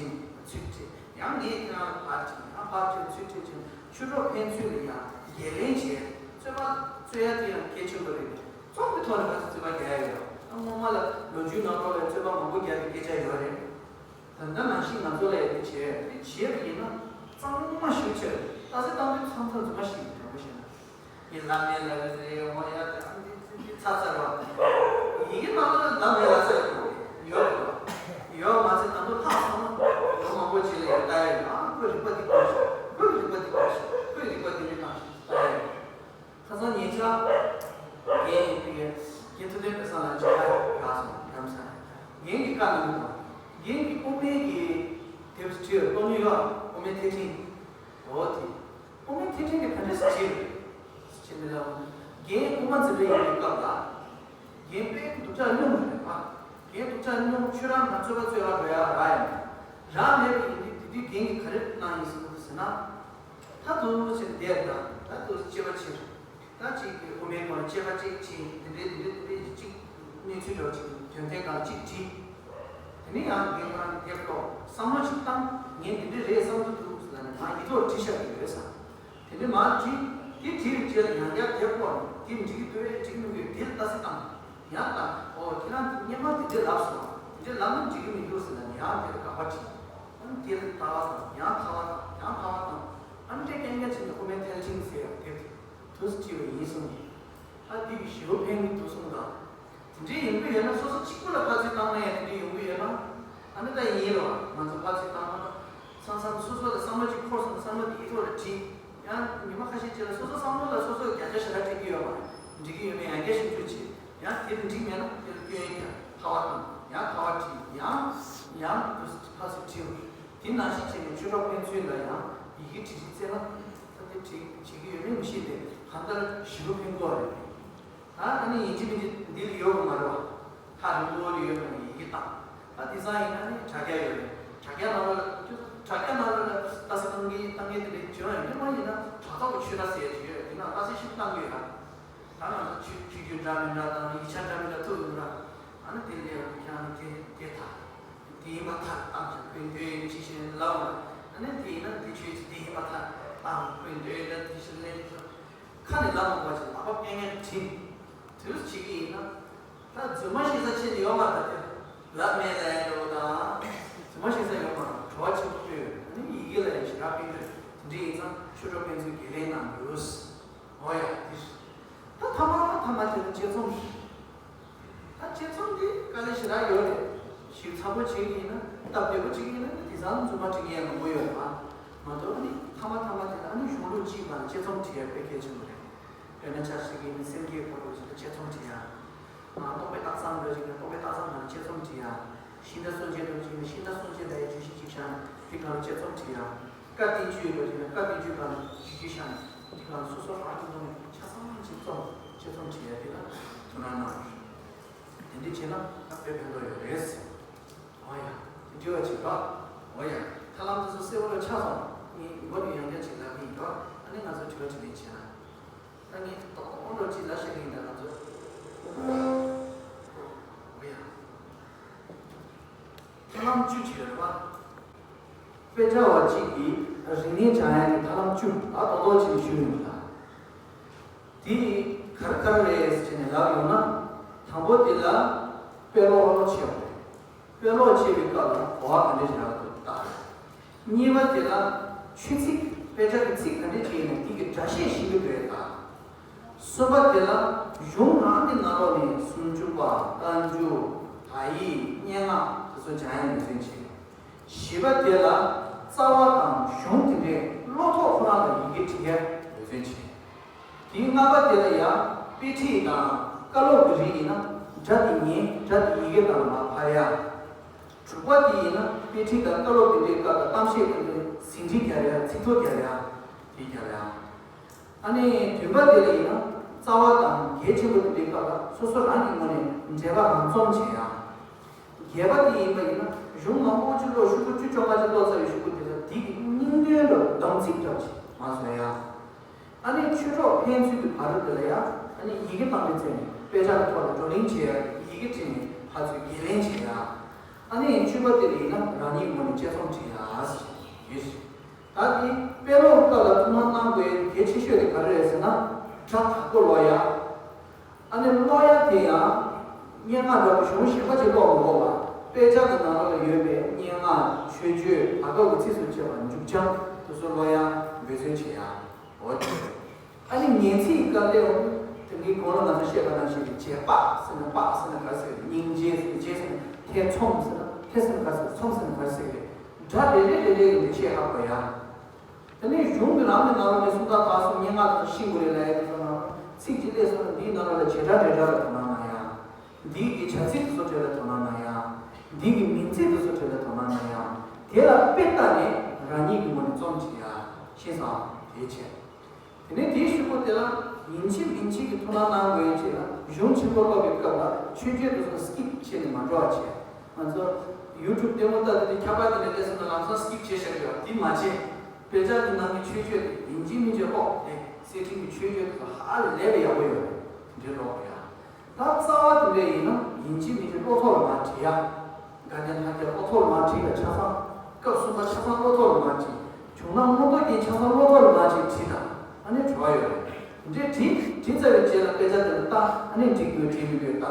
ཚུར་བྲིས། ཡང་ངས་ཁྱེད་རང་ལ་ཕར་བྲིས། ཡང་ཕར་བྲིས་ཚུར་བྲིས་བྱས་ཆོས་གྲོགས་ཕན་ཚུན་ལ་ཡང་འགན་ལེན་བྱས། རྩོད་པ་རྩོད་ཡ་དེ་ཡང་གལ་ཆེན་པོ་རེད། རྩོམ་གྱི་ཐོག་ནས་ང་ཚོ་རྩོད་པ་རྒྱག་ཡ་ཡོད། ད་སྔོན་མ་ལ་ལོ་རྒྱུས་ནང་ལོགས་ལ་རྩོད་པ་མང་པོ་རྒྱག་པའི་སྐད་ཆ་ཡོད་རེད། ད་ལྟ་ནང་བཞིན་ང་ཚོ་ལ་ཡ་དེ་བྱས་དེ་བྱས་པ་ཡིན་ན་གཙང་མ་ཞེ་པོ་ཆེ་རེད། ད་གཟོད་བཏང་དུས་མཚམས་མཚམས་རྫུན་མ་ཞིག་ཡིན། དྲང་པོ་བཤད་ན། ངས་ལབ་མེད་ལབ་རེད་འོ་ཡ་དེ་ཨ་འདི་འདི་ཚ་ཚ་ར། ཡི་གེ་ནང་ལ་ལབ་མེད་ལབ་ས་ཡོད་ཡོད་ཡོད་མ་ཚད་ད་དུང་ལྷག་སོང་ན་ལོ་མང་པོ་ཅིག་ལ་ཡ་ལྟ་ཡ་ཡོད། ཨ་ཁོའི་རིག་པ་འདི་གོ་ཤོག་ཁོའི་རིག་པ་འདི་གོ་ཤོག་ཁོའི་རིག་པ་འདི་འདྲ་བཏང་ཤོག་ལྟ་ཡ་ཡོད། ཁ་སང་ཉེ་ཆར་རྒན་ཡིན་དུས་རྒན་ཐུབ་བསྟན་དཔལ་བཟང་ལགས་ཀྱི་ཁ་རག་སོང་། རྒན་ས་རྒན་གྱི་བཀའ་གནང་གི་འདུག་རྒན་གྱིས་དབུ་མའི་གི་དེབ་བྲིས། གཏོང་མྱོང་ཡོད། དབུ་མའི་ཐེག་ཆེན། འོ་དེ། དབུ་མའི་ཐེག་ཆེན་གྱི་ག་འདྲས་སུ་བྲིས་རེད། ཅེས་མི་ལ། རྒན་དབུ་མ་འཛིན་གྲྭ་ཡིན་པའི་སྐབས་ལ། རྒན་དཔེ་སྡུག་ཅག་སྙོམས་རེད་པ། རྒན་སྡུག་ཅག་སྙོམས། ཁྱོད་རང་ང་རྩོད་པ་རྩོད་ཡ་རག་ཡ་རག་ཡ་མེད། རག་མེད་པ་ཡིན་དུས་དེ་དུས་རྒན་གྱིས་ག་རེ་གནང་ཡིན་ཟེར་ན། ད་དུ་ཟེར་བསྡད་ད། ད་དུ་དཔྱད་པ་བྱེད། ད་ཅིག་གི་དབུ་མའི་སྐོར་ལ་དཔྱད་པ་ཅིག་བྱེད། དེ་འདྲའི་དེ་འདྲའི་དེ་འདྲའི་ཅིག་གནས་ཚུལ་འདྲ་ཅིག་དོན་ཚན་སྒང་ཅིག་བྲིས། དེ་ནས་ཡང་རྒན་ཁོ་རང་གི་དེབ་ཀློག་བསམ་བློ་ཅིག་བཏང་། ངས་འདི་འདྲའི་རེད་བསམ་གྱི་འདུག་ཟེར་ནས་ང་ཡིག་ཐོག་བྲིས་བཞག་གི་ཡོད་ཟེར། དེ་ནས་མར་བྲིས། དེ་བྲིས་པའི་རྗེས་ལ་ཡང་བསྐྱར་དེབ་ཀློག་ནས་དེ་འགྲིག་གི་འདུག་གས་འགྲིག་མི་འདུག་གས་དེ་ལ་ལྟ་ཚིག་བཏང་། ཡང་ལྟ། ཨོ་ཁྱེད་རང་དེ་སྔོན་མ་དེ་འདྲས་ལབ་སོང་། དེ་འདྲས་ལབ་ན་འགྲིག་གི་མི་འདུག་ཟེར་ནས་ཡང་དེ་ལ་དགག་པ་བྲིས། ཨ་ནི་དེ་ལ་ལྟ་བ་བཏང་། ཡང་ཁ་བ་བཏང་། ཡང་ཁ་བ་བཏང་། ཨ་ནི་དེ་རྐྱང་རྐྱང་བྱས་ནས་དབུ་མའི་ཐེག་ཆེན་ཟེར་ཡག་དེབ་དེ་དུས་སུ་བྲིས་པ་ཡིན་གསུངས་ནས། ཨ་དེ་གི་ཞེ་པོ་ཕན་གི་འདུག་གསུངས་དང་། དེ་འདྲའི་ཡོང་གི་ཡོད་ན། སོ་སོ་གཅིག་པུ་ལ་ཕར་ཚུར་བཏང་ན་ཡང་དེ་འདྲའི་ཡོང་གི་ཡོད་ན། ཨ་ནི་ད་ཡིན་རོགས། ང་ཚོ་ཕར་ཚུར་བཏང་ན། མཚམས་མཚམས་སོ་སོ་ལ་བསམ་བློ་ཅིག་འཁོར་སོང་ན་བསམ་བློ་དེ་ཡིག་ཐོག་ལ་བྲིས། ཡང་ཉི་མ་ཁ་ཤས་རྗེས་ལ་སོ་སོ་བསམ་བློ་ལ་སོ་སོས་བརྒྱ་ཆ་ཞེ་དྲག་སྤྲད་ཀྱི་ཡོད་མ་རེད། འགྲིག་གི་ཡོད་མེད་ཡང་བསྐྱར་ཞིབ་འཇུག་བྱེད། ཡང་དེ་ལ་འགྲིག་མེད་ན་དེ་ལ་སྐྱོན་ཡོན་རྒྱག་ཁ་བ་བཏང་། ཡང་ཁ་བ་བྲིས། ཡང་ཡང་ཕར་ཚུར་བྲིས། དེ་ནང་བཞིན་བྱས་ནས་ཆོས་གྲོགས་ཕན་ཚུན་ལ་ཡང་ཡི་གེ་བྲིས་བྲིས་བཙལ་ན། ད་དེ་བྲིས་བྱེད་ཀྱི་ཡོད་མེད་མི་ཤེས་ཏེ། གང་ལྟར་ཞེ་པོ་ཕན་གྱི་ཡོད་རེད། ད་ཨ་ནི་ཡིན་གཅིག་མིན་གཅིག་འདི་ལ་ཡོད་པ་མ་རེད་པ། ཐག་རིང་པོ་ལ་ཡོད་པ་ནི་ཡི་གེ་བཏང་། ད་དེང་སང་ཡིན་ན་ནི་དྲ་རྒྱ་ཡོད་རེད། དྲ་རྒྱ་ནང་ལ། དྲ་རྒྱ་ནང་ལ་ལྟ་ས་བཏང་གི་བཏང་གི་དེ་འདྲ་བྱུང་ཡང་སྔོན་མ་ཡིན་ན་དྲ་ཐོག་གི་ཆོས་ར་ཟེར་ཡ་ཅིག་ཡོད་རེད། དེ་ན་ལྟ་ས་ཞིབ་བཏང་གི་ཡོད་ར། ད་ང་ཚོ་ཆོས་ཆོས་བརྒྱུད་འདྲ་མི་འདྲ་དང་ཡིག་ཆ་འདྲ་མི་འདྲ་ཐུག་ཡོང་ར། ཨ་ནི་དེ་ལས་ཁྱེད་རང་དེ་དེ་ད། དེ་ཡིན་པ་ཐག་བཏང་ཞིང་ཁོས་འདོད་ཡོན་ཅི་ཞིག་ལབ་པ། ཨ་ནི་དེ་ཡིན་ན་དེ་ཆོས་ཅིག་དེ་ཡིན་པ་ཐག་བཏང་། ཁོས་འདོད་ཡོན་དེ་ཞིག་ལེན་ཁ་ནས་ལབ་མ་དགོས་པ་ཅིག་ལག་པ་འཁྱེར་ཡ་དྲིན་དུས་བྱེད་ཀྱི་ཡིན་ན། ད་རྫུན་མ་ཤེས་ས་ཆེ་ནི་ཡོད་མ་རེད་དེ། ལབ་མེད་ལབ་ཡ་འདྲ་བོ་དང་། རྫུན་མ་ཤེས་ས་ཡོད་མ་རེད། བྲོ་བ་ཆེན་པོ་སྤྲོད་ཡོད། ཨ་ནི་ཡི་གེ་ལ་ཡང་ཞེ་དྲག་ཕན་གྱི་རེད། དེ་འདྲ་ཡིན་ཙང་ཆོས་གྲོགས་ཕན་ཚུན་འགན་ལེན་གནང་དགོས། འོ་ཡ་དེ་རེད། ད་ཐ་མ་ཐ་མ་དེ་ལ་དཔྱད་རྩོམ། ད་དཔྱད་རྩོམ་འདི་དཀའ་ལས་ཞེ་དྲག་ཡོད་རེད། ཞིབ་ཚགས་པོ་བྱེད་ཀྱི་ཡིན་ན། སྟབས་བདེ་པོ་བྱེད་ཀྱི་ཡིན་ན་དེང་སང་རྫུན་མ་འབྲི་མཁན་མང་པོ་ཡོད་རེད་པ། མ་གཏོགས་ནི་ཐ་མ་ཐ་མ་དེ་ལ་ཨ་ནི་གཞུང་ལུགས་སྤྱིའི་སྒང་ལ་དཔྱད་རྩོམ་འབྲི་ཡ་དཔེ་གལ་ཆེན་པོ་རེད། དཔེར་ན་ཆ་བཞག་གི་ཡིན་ན་སེམས་བསྐྱེད་སྐོར་ལ་ཅིག་ལ་དཔྱད་རྩོམ་འབྲི་ཡ། ཨ་རྟོགས་པའི་རྟགས་མཚན་འདྲ་ཅིག་ཡིན་ན་རྟོགས་པའི་རྟགས་མཚན་སྒང་ལ་དཔྱད་རྩོམ་འབྲི་ཡ། ཤིང་རྟ་སྲུང་བྱེད་དུ་བྱས་ནས་ཤིང་རྟ་སྲུང་བྱེད་དང་བརྗོད་གཞི་གཅིག་བཞག་ནས་དེ་སྒང་ལ་དཔྱད་རྩོམ་བྲིས་ཡ། བཀའ་བསྟན་བཅོས་དུ་བྱས་ནས་བཀའ་བསྟན་བཅོས་སྒང་ལ་བརྗོད་གཞི་བཞག་ནས་དེ་སྒང་ལ་སོ་སོ་རང་གི་ངོས་ནས་ཆ་ཚང་ཅིག་རྩོམ་དཔྱད་རྩོམ་བྲིས་ཡ་དེ་ལ་ཐུགས་སྣང་གནང་རོགས། དེ་འདྲ་བྱས་ན་ད་དཔེ་ཕན་ཐོགས་ཡོད་རེད། འོ་ཡ། དེ་འདྲ་བ་ཅིག་རེད། འོ་ཡ། ཐབས་ལམ་དེ་ཚོ་གསལ་པོ་ལ་ཆགས་སོང་། ངས་མགོ་ནས་ཡང་བསྐྱར་ཅིག་ལབ་ཀྱི་ཡིན་རོགས། ཨ་ནི་ང་ཚོ་དྲི་བ་དྲིས་ལན་བྱས་ན། ད་ངས་ཏོག་ཏོག་འགྲོ་ཅིག་ལབ་ཤེས་ཀྱི་ཡིན་ད་ང་ཚོ། འོ་ཡ། ཐབས་ལམ་བཅུ་ཅིག་ཡོད་རེད་པ། དཔེ་ཆ་བ་གཅིག་གིས་རིག་གནས་སྦྱང་ཡག་གི་ཐབས་ལམ་བཅུ་ད་ཏོག་ཏོག་ཅིག་ཞུས་ཡོད་ལ། དེ་ག་རེ་ག་རེ་རེད་ཟེར་ནས་ལབ་ཡོང་ན། དང་པོ་དེ་ལ་དཔེ་ཀློག་བྱེད་དགོས། དཔེ་ཀློག་བྱེད་པའི་སྐབས་ལ་གོ་བ་ག་འདྲ་ཞིག་རག་འདུག་ལྟ། གཉིས་པ་དེ་ལ་ཆོས་ཚིག་དཔེ་ཆ་གི་ཚིག་ག་འདྲ་ཞིག་ཡིན་ན་དེ་གི་སྒྲ་བཤད་ཤེས་ཀྱི་འདུག་ལྟ། གསུམ་པ་དེ་ལ་གཞུང་རང་གི་ནང་ལོགས་ནས་སུམ་ཅུ་པ། རྟགས་འཇུག་བརྡ་ཡིག་སྙན་ངག་དེ་ཚོ་སྦྱང་ཡག་འོས་འཚམ་བྱེད། བཞི་པ་དེ་ལ་རྩ་བ་དང་གཞུང་དེ་འདྲའི་ཀློག་ཐོག་ཁོ་རང་ལ་ཡི་གེ་འབྲི་ཡག་འོས་འཚམ་བྱེད། དེའི་ལྔ་པ་དེ་ལ་ཡང་དཔེ་ཁྲིད་དང་བཀའ་སློབ་ཀྱི་རིགས་ཡིན་ན་སྒྲ་དེ་ཉན། སྒྲ་དེ་ཡི་གེ་ནང་ལ་མར་ཕབ་ཡག་དྲུག་པ་དེ་ཡིན་ན་དཔེ་ཁྲིད་དང་བཀའ་སློབ་དེ་འདྲའི་སྐབས་ལ་གཏམ་བཤད་དེ་འདྲའི་ཟིན་བྲིས་རྒྱག་ཡག་ཚིག་ཐོ་རྒྱག་ཡག་དེ་རྒྱག་ཡག་ཨ་ནི་བདུན་པ་དེ་ལ་ཡིན་ན་རྩ་བ་དང་གལ་ཆེན་པོ་དེ་འདྲའི་སྐབས་ལ་སོ་སོ་རང་གི་ངོས་ནས་འགྲེལ་པ་རང་རྩོམ་བྱེད་ཡག་བརྒྱད་པ་དེ་ཡིན་པ་ཡིན་ན་གཞུང་མང་པོ་ཅིག་ཀློག་ཤོག་བུ་བཅུ་བཅོ་ལྔ་ཅིག་ཀློག་ཚར་བའི་གཞུག་གུ་དེ་ལ་དེ་གི་སྙིང་དོན་ལ་སྡོམ་ཚིག་འདྲ་ཅིག་མར་བཟོ་ཡག་ཨ་ནི་ཆོས་གྲོགས་ཕན་ཚུན་གྱི་བར་དུ་དེ་ལ་ཡང་ཨ་ནི་ཡི་གེ་བཏང་བའི་རྩེ་ནས་དཔེ་ཆ་གི་ཐོག་ལ་བགྲོ་གླེང་བྱེད་ཡག་ཡི་གེ་བྲིས་ནས་ཕར་ཚུར་བརྒལ་ལན་བྱེད་ཡག་ཨ་ནི་བཅུ་པ་དེ་ལ་ཡིན་ན་རང་ཉིད་ངོས་ནས་དཔྱད་རྩོམ་བྲིས་ཡག་ཡོད་ཞིང་། ད་དེ་དཔེ་ཀློག་སྐབས་ལ་ཐུགས་སྣང་གནང་དགོས་གལ་ཆེ་ཤོས་དེ་ག་རེ་རེད་ཟེར་ན། སྒྲ་དག་པོ་ཀློག་ཡག་ཨ་ནི་ཀློག་ཡག་དེ་ཡང་སྙན་ངག་འདྲ་པོ་གཞུང་གཞན་པ་ཅིག་ཀློག་མི་དགོས་པར་དཔེ་ཆ་གི་ནང་ལོགས་ལ་ཡོད་པའི་སྙན་ངག་མཆོད་བརྗོད་བར་སྐབས་ཀྱི་ཚིགས་སུ་བཅད་པ་མཇུག་བྱང་དེ་ཚོ་ཀློག་ཡག་འབད་བརྩོན་བྱེད་ཡག་འོ་དེ། ཨ་ནི་ཉན་ཚིག་སྐབས་ལ་དེ་འདྲའི་གོང་ལ་ང་ཚོ་བཤད་པ་ནང་བཞིན་རྗེས་དཔག་ཟེར་ན་དཔག་ཟེར་ན་ག་རེ་ཟེར་རེད། སྙིང་རྗེ་ཟེར་ན་རྗེ་ཟེར་ན་ཐེ་ཚོམ་ཟེར་ན་ཐེ་ཟེར་ན་ག་རེ་ཟེར་རེད། ཚོམ་ཟེར་ན་ག་རེ་ཟེར་རེད། སྒྲ་རེ་རེ་རེ་རེ་ཡིན་པའི་ཤེས་ཧ་གོ་ཡག་དེ་ནས་གཞུང་གི་རང་གི་ནང་ལོགས་ནས་སུམ་རྟགས་དག་གསུམ་སྙན་ངག་དང་ཤེས་དགོས་རེད་ལབ་ཡག་དེ་ཚོ་ནང་ཚིག་གཅིག་སླེབས་སོང་ན་འདིའི་ནང་ལོགས་ལ་བྱེད་སྒྲ་འབྲེལ་སྒྲ་ལ་དོ་སྣང་གནང་ཡག་འདི་གི་བྱ་ཚིག་དེ་ཚོ་གྲས་ལ་དོ་སྣང་གནང་ཡག་འདི་གི་མིང་ཚིག་དེ་ཚོ་གྲས་ལ་དོ་སྣང་གནང་ཡག་དེ་ལ་དཔེ་ལྟ་ནས་རང་ཉིད་ཀྱི་ངོས་ནས་རྩོམ་བྲིས་ཡག་ཤེས་སོང་། དེ་བྱས། དེ་ནས་དེའི་གཞུག་གུ་དེ་ལ་ཡིན་གཅིག་མིན་གཅིག་གི་ཐུགས་སྣང་གནང་དགོས་ཡག་ཅིག་ལ་གཞུང་ཆེན་པོ་ཀློག་པའི་སྐབས་ལ་མཆོད་བརྗོད་དེ་ཚོ་སི་ཀིབ་བྱས་ནས་མ་འགྲོ་བ་བྱས། ང་ཚོ་ཡུ་ཊུབ་ལྟད་མོ་ལྟ་དུས་དེ་ཁྱབ་པ་དེ་ནས་སླེབས་སོང་ན་ལམ་སང་སི་ཀིབ་བྱས་བཞག་གི་ཡོད། དེ་མ་བྱས། དཔེ་ཆ་དེ་ནང་གི་མཆོད་བརྗོད་དེ་ཡིན་གཅིག་མིན་གཅིག་ཀློག་དེ་གསེར་ཕྲེང་གི་མཆོད་བརྗོད་དེ་ཚོ་ཧ་ལས་པའི་ཡག་པོ་ཡོད་རེད། དེ་འདྲའི་ཀློག་དགོས་ཡག་ད་རྩ་བ་དེ་འདྲ་ཡིན་ན་ཡིན་གཅིག་མིན་གཅིག་ཀློག་ཐོག་ལ་མར་བྲིས་ཡག་དགའ་ལྡན་ལྷ་བརྒྱ་ཀློག་ཐོག་ལ་མར་བྲིས་དང་ཆ་ཚང་། སྐབས་གསུམ་པ་ཆ་ཚང་ཀློག་ཐོག་ལ་མར་བྲིས། བྱུང་ན་མངོན་རྟོགས་རྒྱན་ཆ་ཚང་ཀློག་ཐོག་ལ་མར་བྲིས་བྲིས་དང་ཨ་ནི་བྲི་བ་ཡོད་རེད། འདི་བྲིས་བྲིས་ཚར་བའི་རྗེས་ལ་དཔེ་ཆ་དེ་ལ་ལྟ། ཨ་ནི་འགྲིག་འདུག་འགྲིག་མི་འདུག་ལྟ།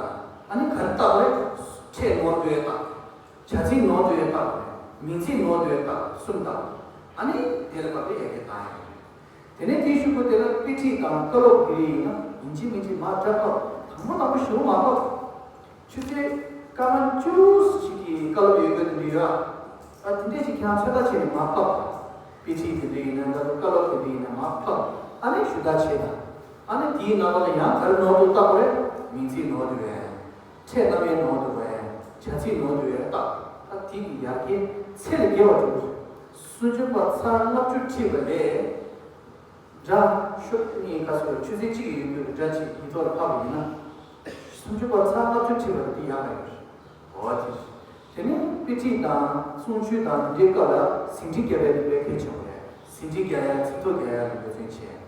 ཨ་ནི་ག་རེ་ལྟ་དགོས་རེད། ཕྲད་ནོར་འདུག་ལྟ། བྱ་ཚིག་ནོར་འདུག་ལྟ་དགོས་རེད། མིང་ཚིག་ནོར་འདུག་ལྟ། གསུམ་ལྟ། ཨ་ནི་དེ་ལ་བབ་པའི་ཡ་གི་བཏང་ཡོད་རེད། དེ་ནས་དེའི་གཞུག་གུ་དེ་ལ་དཔེ་ཁྲིད་དང་བཀའ་སློབ་ཀྱི་རིགས་ཡིན་ན་ཡིན་གཅིག་མིན་གཅིག་མར་སྒྲ་ཕབ། དང་པོ་དང་པོ་ཞུ་མ་ཕབ། ཆུ་ཚོད་སྐར་མ་བཅུ་ཞིག་གི་བཀའ་སློབ་ཡོད་རྒྱུ་དེ་འདྲ་ཡོད་ཨ། ཨ་དེ་འདྲས་ཞིག་ཁྱེད་རང་ཚོད་ལྟ་བྱས་ནས་མར་ཕབ། དཔེ་ཁྲིད་དེ་འདྲ་ཡིན་ན་འདྲ་བཀའ་སློབ་དེ་འདྲ་ཡིན་ན་མར་ཕབ། ཨ་ནི་ཞུ་དག་བྱེད་དང་། ཨ་ནི་དེའི་ནང་ལོགས་ལ་ཡང་ག་རེ་ནོར་འདུག་ལྟ་དགོས་རེད། མིང་ཚིག་ནོར་འདུག་བས། ཕྲད་རྣམ་དབྱེ་ནོར་འདུག་བས། བྱ་ཚིག་ནོར་འདུག་བས་ལྟ། ཨ་དེ་གི་ཡར་རྒྱས་ཚད་ལས་བརྒལ་བ་འགྲོ་གི་རེད། སུམ་ཅུ་པ་ཚར་ལྔ་བཅུ་ཁྲིད་པ་ལས། སྒྲ་ཤོག་གཉིས་ཀ་སོགས་ཆུ་ཚོད་གཅིག་ཡོད་རྒྱུ་གི་སྒྲ་གཅིག་ཡིག་ཐོག་ལ་ཕབ་པ་ཡིན་ན། སུམ་ཅུ་པ་ཚར་ལྔ་བཅུ་ཁྲིད་པ་དེ་ཡག་ག་ཡོད་རེད། འོ་དེ་རེད། དེ་ནས་དཔེ་ཁྲིད་དང་གསུང་ཆོས་དང་དེ་འདྲའི་སྐབས་ལ་ཟིན་བྲིས་རྒྱག་ཡག་དེ་དཔེ་གལ་ཆེན་པོ་རེད། ཟིན་བྲིས་རྒྱག་ཡག་ཚིག་ཐོ་རྒྱག་ཡག་ལ་འབད་བརྩོན་བྱས།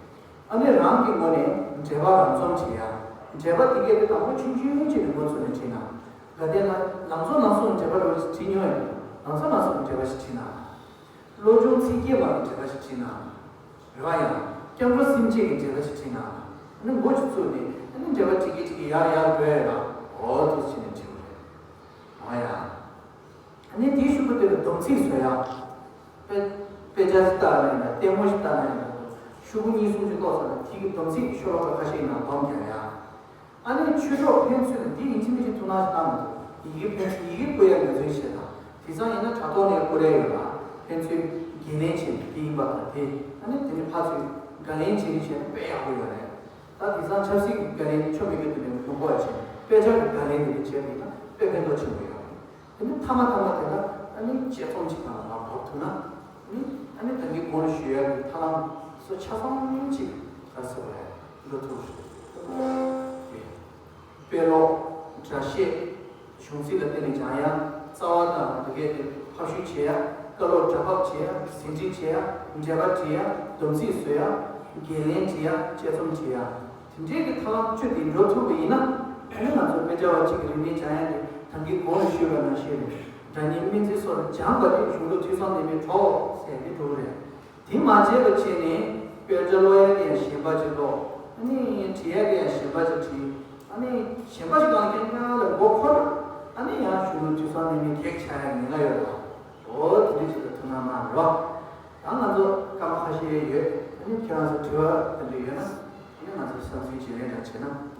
ཨ་ནི་རང་གི་ངོས་ནས་འགྲེལ་པ་རང་རྩོམ་བྱེད་ཡག་འགྲེལ་པ་དེ་གས་དེ་དང་པོ་ཆུང་ཆུང་ཅིག་ནས་མགོ་ཚོས་ནས་བྲིས་ན། དགའ་ལྡན་ལ་ལམ་གཙོ་ནང་གསུངས་འགྲེལ་པ་འདྲ་བོ་ཞིག་བྲིས་མྱོང་ཡོད། ལམ་གཙོ་ནང་གསུངས་འགྲེལ་པ་ཞིག་བྲིས་ན། བློ་སྦྱོང་ཚིག་བརྒྱད་མ་གི་འགྲེལ་པ་ཞིག་བྲིས་ན། རེད་བ་ཡང་། སྐྱབས་འགྲོ་སེམས་བསྐྱེད་ཀྱི་འགྲེལ་པ་ཞིག་བྲིས་ན། ཨ་ནི་མགོ་ཞིག་བཙུགས་ནས་ཨ་ནི་འགྲེལ་པ་བྲིས་ཀྱི་བྲིས་ཀྱི་ཡར་ཡར་འགྲོ་ཡ་ཡོད་ལ། འོ་དེ་བྱས་ནས་བྲིས་པ་རེད། འོ་ཡ། ཨ་ནི་དེའི་གཞུག་གུ་དེ་ལ་སྡོམ་ཚིག་བཟོ་ཡ། དཔེ་དཔེ་ཆ་ཞིག་ལྟ་ན་ཡིན་ན་ལྟད་མོ་ཞིག་ལྟ་ན་ཡིན་ན། ཤོག་གུ་གཉིས་གསུམ་ཞིག་ཀློག་ཚར་ན་དེ་གི་སྡོམ་ཚིག་ཤོ་ལོ་ཀ་ཁ་ཤས་ནང་སྡོམ་རྒྱག་ཡ། ཨ་ནི་ཆོས་གྲོགས་ཕན་ཚུན་ལ་འདི་ཡིན་གཅིག་མིན་གཅིག་ཐུགས་སྣང་ཞིག་བཏང་མི་འདུག་ཡི་གེ་ཕན་ཡི་གེ་བཀོལ་ཡ་འབད་བརྩོན་བྱེད་དང་། དེང་སང་ཡིན་ན་དྲ་ཐོག་ནས་བཀོལ་ཡ་ཡོད་ལ། ཕན་ཚུན་འགན་ལེན་བྱེད་ནས་དེ་ཡིན་པ་དང་དེ། ཨ་ནི་དེ་ནི་ཕར་ཚུར་བརྒལ་ལན་བྱེད་ནི་བྱས་ན་དཔེ་ཡག་པོ་ཡོད་རེད། ད་དེང་སང་ཆབ་སྲིད་ཀྱི་བརྒལ་ལན་ཆོ་མེད་ཀྱི་དུས་ནས་ཡོང་གོ་བ་བྱས་ནས་དཔེ་ཆ་གི་བརྒལ་ལན་དེ་འདྲ་བྱས་པ་ཡིན་ན་དཔེ་ཕན་ཐོགས་ཆེན་པོ་ཡོད་རེད། ནི་མཐའ་མ་མཐའ་མ་དེ་ལ་ཨ་ནི་དཔྱད་རྩོམ་ཅིག་སྒང་ལ་མར་བབས་ཐུབ་ན་ནི་ཨ་ནི་ད་གིན་གོང་ལ་ཞུ་ཡག་གི་ཐབས་ལམ་སོགས་ཆ་ཚང་ཅིག་ག་རེ་ཟེར་བ་རེད། འགྲོ་ཐུབ་རེད། དཔེ་ཀློག་སྒྲ་བཤད། གཞུང་ཚིག་ལ་བརྟེན་ནས་སྦྱང་ཡ། རྩ་བ་དང་བོད་སྐད་དེ་ཕབ་བཤུས་བྱེད་ཡ། བཀའ་སློབ་སྒྲ་ཕབ་བྱེད་ཡ། ཟིན་བྲིས་བྱེད་ཡ། འགྲེལ་པ་འབྲི་ཡ། སྡོམ་ཚིག་བཟོ་ཡ། འགན་ལེན་འབྲི་ཡ། དཔྱད་རྩོམ་བྱེད་ཡ། དེ་འདྲའི་གི་ཐབས་ལམ་བཅུ་དེ་འགྲོ་ཐུབ་པ་ཡིན་ན་ཨ་ནི་ང་ཚོ་དཔེ་ཆ་བ་གཅིག་གི་རིག་གནས་སྦྱང་ཡ་དེ་ད་གིན་གོང་ལ་ཞུས་པ་ནང་བཞིན་རེད། སྒྲ་སྙན་སྨན་རྩིས་སོགས་ལ་སྦྱངས་པ་དེ་གཞུང་ལུགས་ཐོས་བསམ་ལྡན་པའི་གྲོགས་ཟེར་ཡ་དེ་འགྲོ་གི་རེད། དེ་མ་བྱས་པ་བྱས་ནས་དཔེ་ཆ་ཀློག་ཡ་དེ་ཡང་གཞན་པ་ཅིག་ཀློག་ཨ་ནི་བྲིས་ཡ་དེ་ཡང་གཞན་པ་ཅིག་བྲིས། ཨ་ནི་གཞན་པ་ཅིག་གང་ལ་ཀྱང་ཀྱང་ལ་མགོ་འཁོར། ཨ་ནི་ཡང་གཞུང་ལུགས་ཐོས་བསམ་ལྡན་པའི་གེགས་ཆགས་ཡ་ཉེན་ཁ་ཡོད་རེད། འོ་དེ་འདྲ་ཅིག་ལ་ཐུགས་སྣང་གནང་རོགས། ད་ང་ཚོ་སྐར་མ་ཁ་ཤས་ཡོད། ཨ་ནི་ཁྱེད་རང་ཚོ་དྲི་བ་དེ་འདྲ་ཡོད་ན་ཨ་ནི་ང་ཚོ་བསམ་ཚུལ་བརྗེ་ལེན་འདྲ་བྱས་ན།